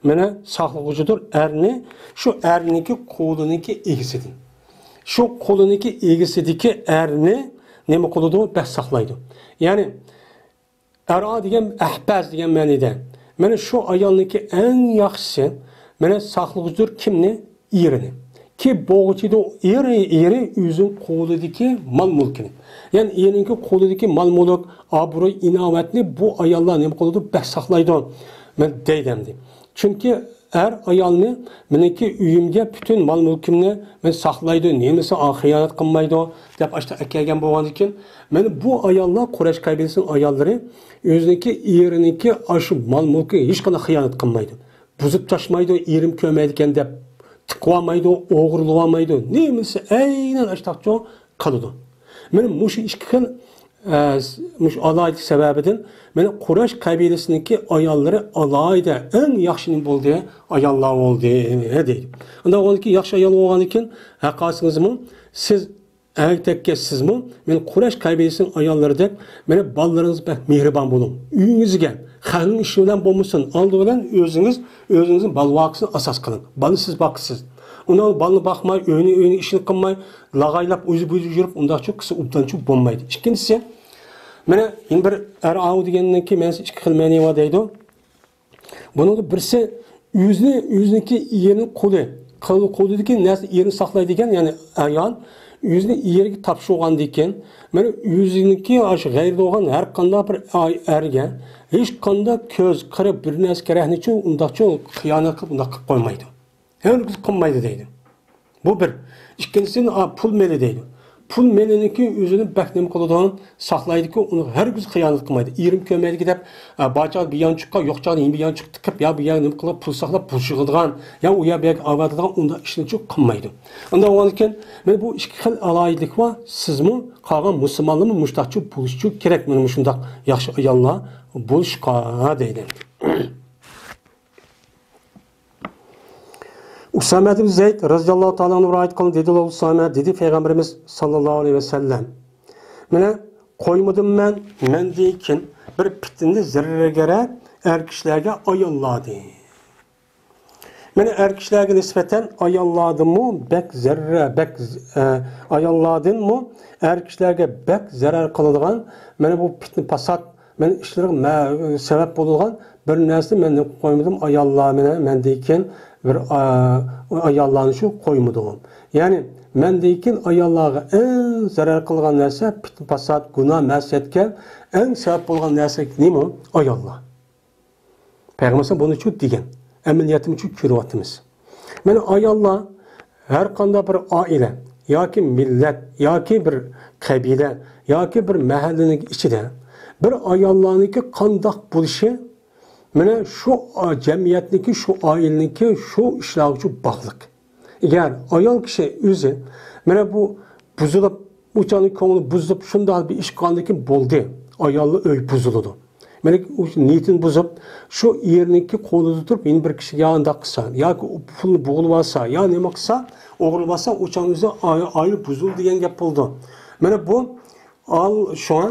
مانا ساقلىغۇچىدۇر ئەرنى، شۇ ئەرنىڭكى قولىنىڭكى ئىگىسىدىن. شۇ قولىنىڭكى ئىگىسىدىكى ئەرنى نېمە قىلىدۇ؟ بەك ساقلايدۇ. يەنى، ئەرئا دېگەن ئەھپەز دېگەن مەنىدە. مانا شۇ ئايالنىڭكى ئەڭ ياخشىسى، مانا ساقلىغۇچىدۇر كىمنى؟ ئېرىنى. كى بوغۇچىدۇ ئېرى، ئېرى ئۆزىنىڭ قولىدىكى مال-مۈلكىنى. يەنى ئېرىنىڭكى قولىدىكى مال-مۈلۈك، ئابرۇي، ئىناۋەتنى بۇ ئاياللار نېمە قىلىدۇ؟ بەك ساقلايدۇ. مەن دەيدۇ ئەمدى. چۈنكى ئەر ئايالنى، مېنىڭكى ئۆيۈمگە پۈتۈن مال-مۈلكۈمنى مەن ساقلايدۇ، نېمىسى خىيانەت قىلمايدۇ، دەپ ئاشتا ئەكەلگەن بولغاندىكىن، مانا بۇ ئاياللار، قۇرەش قەبىلىسىنىڭ ئاياللىرى ئۆزىنىڭكى ئېرىنىڭكى ئاشۇ مال-مۈلكىگە ھېچقانداق خىيانەت قىلمايدۇ. بۇزۇپ تاشمايدۇ، ئېرىم كۆرمەيدىكەن دەپ تىقىۋالمايدۇ، ئوغرىلىۋالمايدۇ. نېمىسى ئەينەن ئاشتاقچۇ قىلىدۇ. مانا مۇشۇ ئىككى خىل، ئە، مۇشۇ ئالاھىدىلىك سەۋەبىدىن مانا قۇرەش قەبىلىسىنىڭكى ئاياللىرى ئالاھىدە ئەڭ ياخشى نېمە بولدى؟ ئاياللار بولدى، دەيدۇ. ئۇنداق بولغاندىكىن، ياخشى ئايال بولغاندىكىن، ھەققاسىڭىزمۇ سىز ئەگەر تەككە سىزمۇ، مانا قۇرەش قەبىلىسىنىڭ ئاياللىرىدەك، مانا بالىلىرىڭىز بەك مېھرىبان بولۇڭ. ئۆيىڭىزگە، خەقنىڭ ئىشى بىلەن بولمىسۇن، ئالدى بىلەن ئۆزىڭىز، ئۆزىڭىزنىڭ بالا باققۇسىنى ئاساس قىلىڭ. بالىنى سىز باقىسىز. ئۇنىڭ بالىنى باقماي، ئۆينى، ئۆينى ئىشىنى قىلماي، لاغايلاپ، ئۆزى بۇيىدا يۈرۈپ، ئۇنداقچۇ قىلسا ئوبدانچۇ بولمايدۇ. ئىككىنچىسى، مانا يەنە بىر ئەرئاۋۇ دېگەننىڭكى مەنىسى ئىككى خىل مەنى بار دەيدۇ. بۇنىڭدا بىرسى ئۆزىنى، ئۆزىنىڭكى ئېرىنىڭ قولى، قول-، قولىدىكى نەرسە ئېرىنى ساقلايدىكەن، يەنى ئايال ئۆزىنى ئېرىگە تاپشۇرغاندىكىن، مانا ئۆزىنىڭكى ئاشۇ غەيرىدە بولغان ھەر قانداق بىر ئاي-، ئەرگە ھېچقانداق كۆز قىرىپ بىر نەرسە كېرەكنىچۇ، ئۇنداقچۇ خىيانەت قىلىپ، ئۇنداق قىلىپ قويمايدۇ. ھەرگىز قىلمايدۇ دەيدۇ. بۇ بىر. ئىككىنچىسى، ئا، پۇل مېلى دەيدۇ. پۇل مېلىنىڭكى ئۆزىنى بەك نېمە قىلىدۇ؟ ساقلايدىكى، ئۇنى ھەرگىز خىيانەت قىلمايدۇ. ئېرىم كۆرمەيدىكى دەپ، ئا، بار چاغدا بىر يانچۇققا، يوق چاغدا يەنە بىر يانچۇق تىقىپ، يا بىر يەرگە نېمە قىلىپ، پۇل ساقلاپ، بۇلشىغىدىغان، يا ئۇ يەر بۇ يەرگە ئاۋارە قىلىدىغان ئۇنداق ئىشنىچۇ قىلمايدۇ. ئۇنداق بولغاندىكىن، مانا بۇ ئىككى خىل ئالاھىدىلىك بار. سىزمۇ، قالغان مۇسۇلمانلارمۇ مۇشۇنداقچۇ بولۇشچۇ كېرەك. مانا مۇشۇنداق ياخشى ئاياللار بولۇشقا دەيدۇ. ئۇسامە ئىبن زەيد رەزىياللاھۇ تائالا ئەنھۇ رىۋايەت قىلغان دېدى، ئۇسامە دېدى، پەيغەمبىرىمىز ساللاللاھۇ ئەلەيھى ۋەسەللەم، مانا قويمىدىم مەن مەندىن كېيىن بىر پىتنىنى زەررىگەرەك ئەر كىشىلەرگە ئاياللاردىن. مانا ئەر كىشىلەرگە نىسبەتەن ئاياللاردىنمۇ بەك زەررە، بەك، ئە، ئاياللاردىنمۇ ئەر كىشىلەرگە بەك زەرەر قىلىدىغان مانا بۇ پىتنە پاسات مەن ئىشلىرىغا مە-، سەۋەب بولىدىغان بىر نەرسىنى مەن نېمە قىلىپ قويمىدىم؟ ئاياللار مېنى، مەندىن كېيىن بىر، ئا-، ئاياللارنى شۇ قويمىدىغۇم. يەنى مەندىن كېيىن ئاياللارغا ئەڭ زەرەر قىلغان نەرسە پىتنە پاسات، گۇناھ، مەسىيەتكە ئەڭ سەۋەب بولغان نەرسە نېمە؟ ئاياللار. پەيغەمبەر بۇنى شۇ دېگەن. ئەمەلىيەتتىمۇ شۇ كۆرۈۋاتىمىز. مانا ئاياللار ھەر قانداق بىر ئائىلە ياكى مىللەت ياكى بىر قەبىلە ياكى بىر مەھەللىنىڭ ئىچىدە بىر ئاياللارنىڭكى قانداق بولۇشى، مانا شۇ ئا-، جەمئىيەتنىڭكى، شۇ ئائىلىنىڭكى شۇ ئىشلارغا شۇ باغلىق. ئەگەر ئايال كىشى ئۆزى، مانا بۇ بۇزۇلۇپ، ئۇ چاغنىڭ كۆڭلى بۇزۇلۇپ، شۇنداق بىر ئىش قىلغاندىن كېيىن بولدى. ئايالنىڭ ئۆيى بۇزۇلىدۇ. مانا ئۇ نىيىتىنى بۇزۇپ، شۇ ئېرىنىڭكى قولىدا تۇرۇپ، يەنە بىر كىشىگە ئانداق قىلسا، ياكى ئۇ پۇلنى بوغۇلۇۋالسا، يا نېمە قىلسا، ئوغرىلىۋالسا، ئۇ چاغنىڭ ئۆزى ئا-، ئائىلە بۇزۇلدى دېگەن گەپ بولىدۇ. مانا بۇ ئال-، شۇڭا،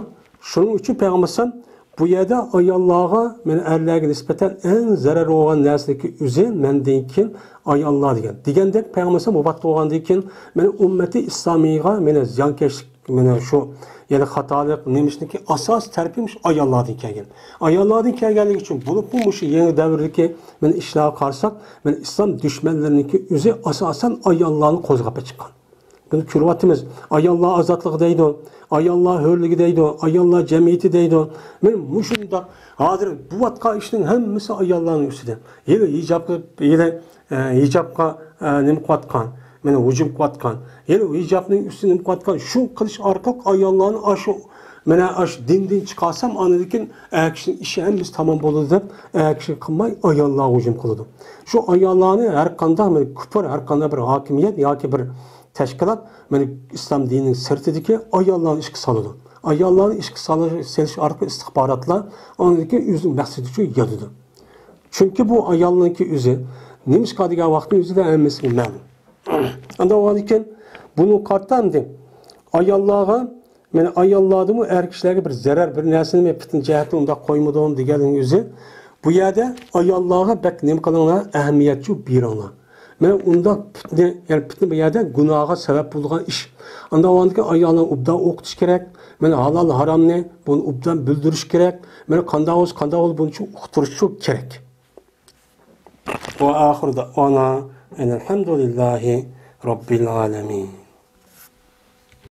شۇنىڭ ئۈچۈن پەيغەمبەر ئەلەيھىسسالام بۇ يەردە ئاياللارغا، مانا ئەرلەرگە نىسبەتەن ئەڭ زەرەر بولغان نەرسىنىڭكى ئۆزى مەندىن كېيىن ئاياللار دېگەن. دېگەندەك پەيغەمبەر ئەلەيھىسسالام ۋاپات بولغاندىن كېيىن، مانا ئۈممىتى ئىسلامىيغا، مانا زىيانكەشلىك، مانا شۇ، يەنى خاتالىق نېمىشنىڭكى ئاساسىي تەرىپى مۇشۇ ئاياللاردىن كەلگەن. ئاياللاردىن كەلگەنلىكى ئۈچۈن، بولۇپمۇ مۇشۇ يېڭى دەۋردىكى، مانا ئىشلارغا قارىساق، مانا ئىسلام دۈشمەنلىرىنىڭكى ئۆزى ئاساسەن ئاياللارنى قوزغاپ چىققان. بۇنى كۆرۈۋاتىمىز. ئاياللار ئازادلىقى دەيدۇ، ئاياللار ھۆرلۈكى دەيدۇ، ئاياللار جەمئىيىتى دەيدۇ. مانا مۇشۇنداق ھازىر بولۇۋاتقان ئىشنىڭ ھەممىسى ئاياللارنىڭ ئۈستىدە. ھېلى ھىجابقا، ھېلى، ئە، ھىجابقا، ئە، نېمە قىلىۋاتقان؟ مانا ھۇجۇم قىلىۋاتقان. ھېلى ھىجابنىڭ ئۈستىدە نېمە قىلىۋاتقان؟ شۇ قىلىش ئارقىلىق ئاياللارنى ئاشۇ، مانا ئاشۇ دىندىن چىقارسام، ئاندىن كېيىن ئەر كىشىنىڭ ئىشى ھەممىسى تامام بولىدۇ دەپ، ئەر كىشىگە قىلماي ئاياللارغا ھۇجۇم قىلىدۇ. شۇ ئاياللارنى ھەر قانداق بىر كۇپۇر، ھەر قانداق بىر ھاكىمىيەت ياكى بىر تەشكىلات، مانا، ئىسلام دىنىنىڭ سىرتىدىكى ئاياللارنى ئىشقا سالىدۇ. ئاياللارنى ئىشقا سالىش، سېلىش ئارقىلىق ئىستىخباراتلار ئاندىن كېيىن ئۆزىنىڭ مەقسىتى ئۈچۈن يازىدۇ. چۈنكى بۇ ئايالنىڭكى ئۆزى نېمىشقا دېگەن ۋاقىتنىڭ ئۆزىدە ھەممىسىگە مەلۇم. ئاندىن بولغاندىن كېيىن بۇنى قارىتا ئەمدى ئاياللارغا، مانا، ئاياللاردىمۇ ئەر كىشىلەرگە بىر زەرەر، بىر نەرسىنى مەن پىتنە جەھەتتىن ئۇنداق قويمىدىم دېگەننىڭ ئۆزى، بۇ يەردە ئاياللارغا بەك نېمە قىلىڭلار، ئەھمىيەتچۇ بېرىڭلار. مانا ئۇنداق پىتنە، يەنى پىتنە بۇ يەردە گۇناھقا سەۋەب بولىدىغان ئىش. ئاندىن ئاندىكى ئاياللارنى ئوبدان ئوقۇتۇش كېرەك. مانا ھالال ھارامنى بۇنى ئوبدان بىلدۈرۈش كېرەك. مانا قانداق بولسا، قانداق بولسا بۇنى شۇ ئۇقتۇرۇش شۇ كېرەك. وآخر دعوانا أن الحمد لله رب العالمين.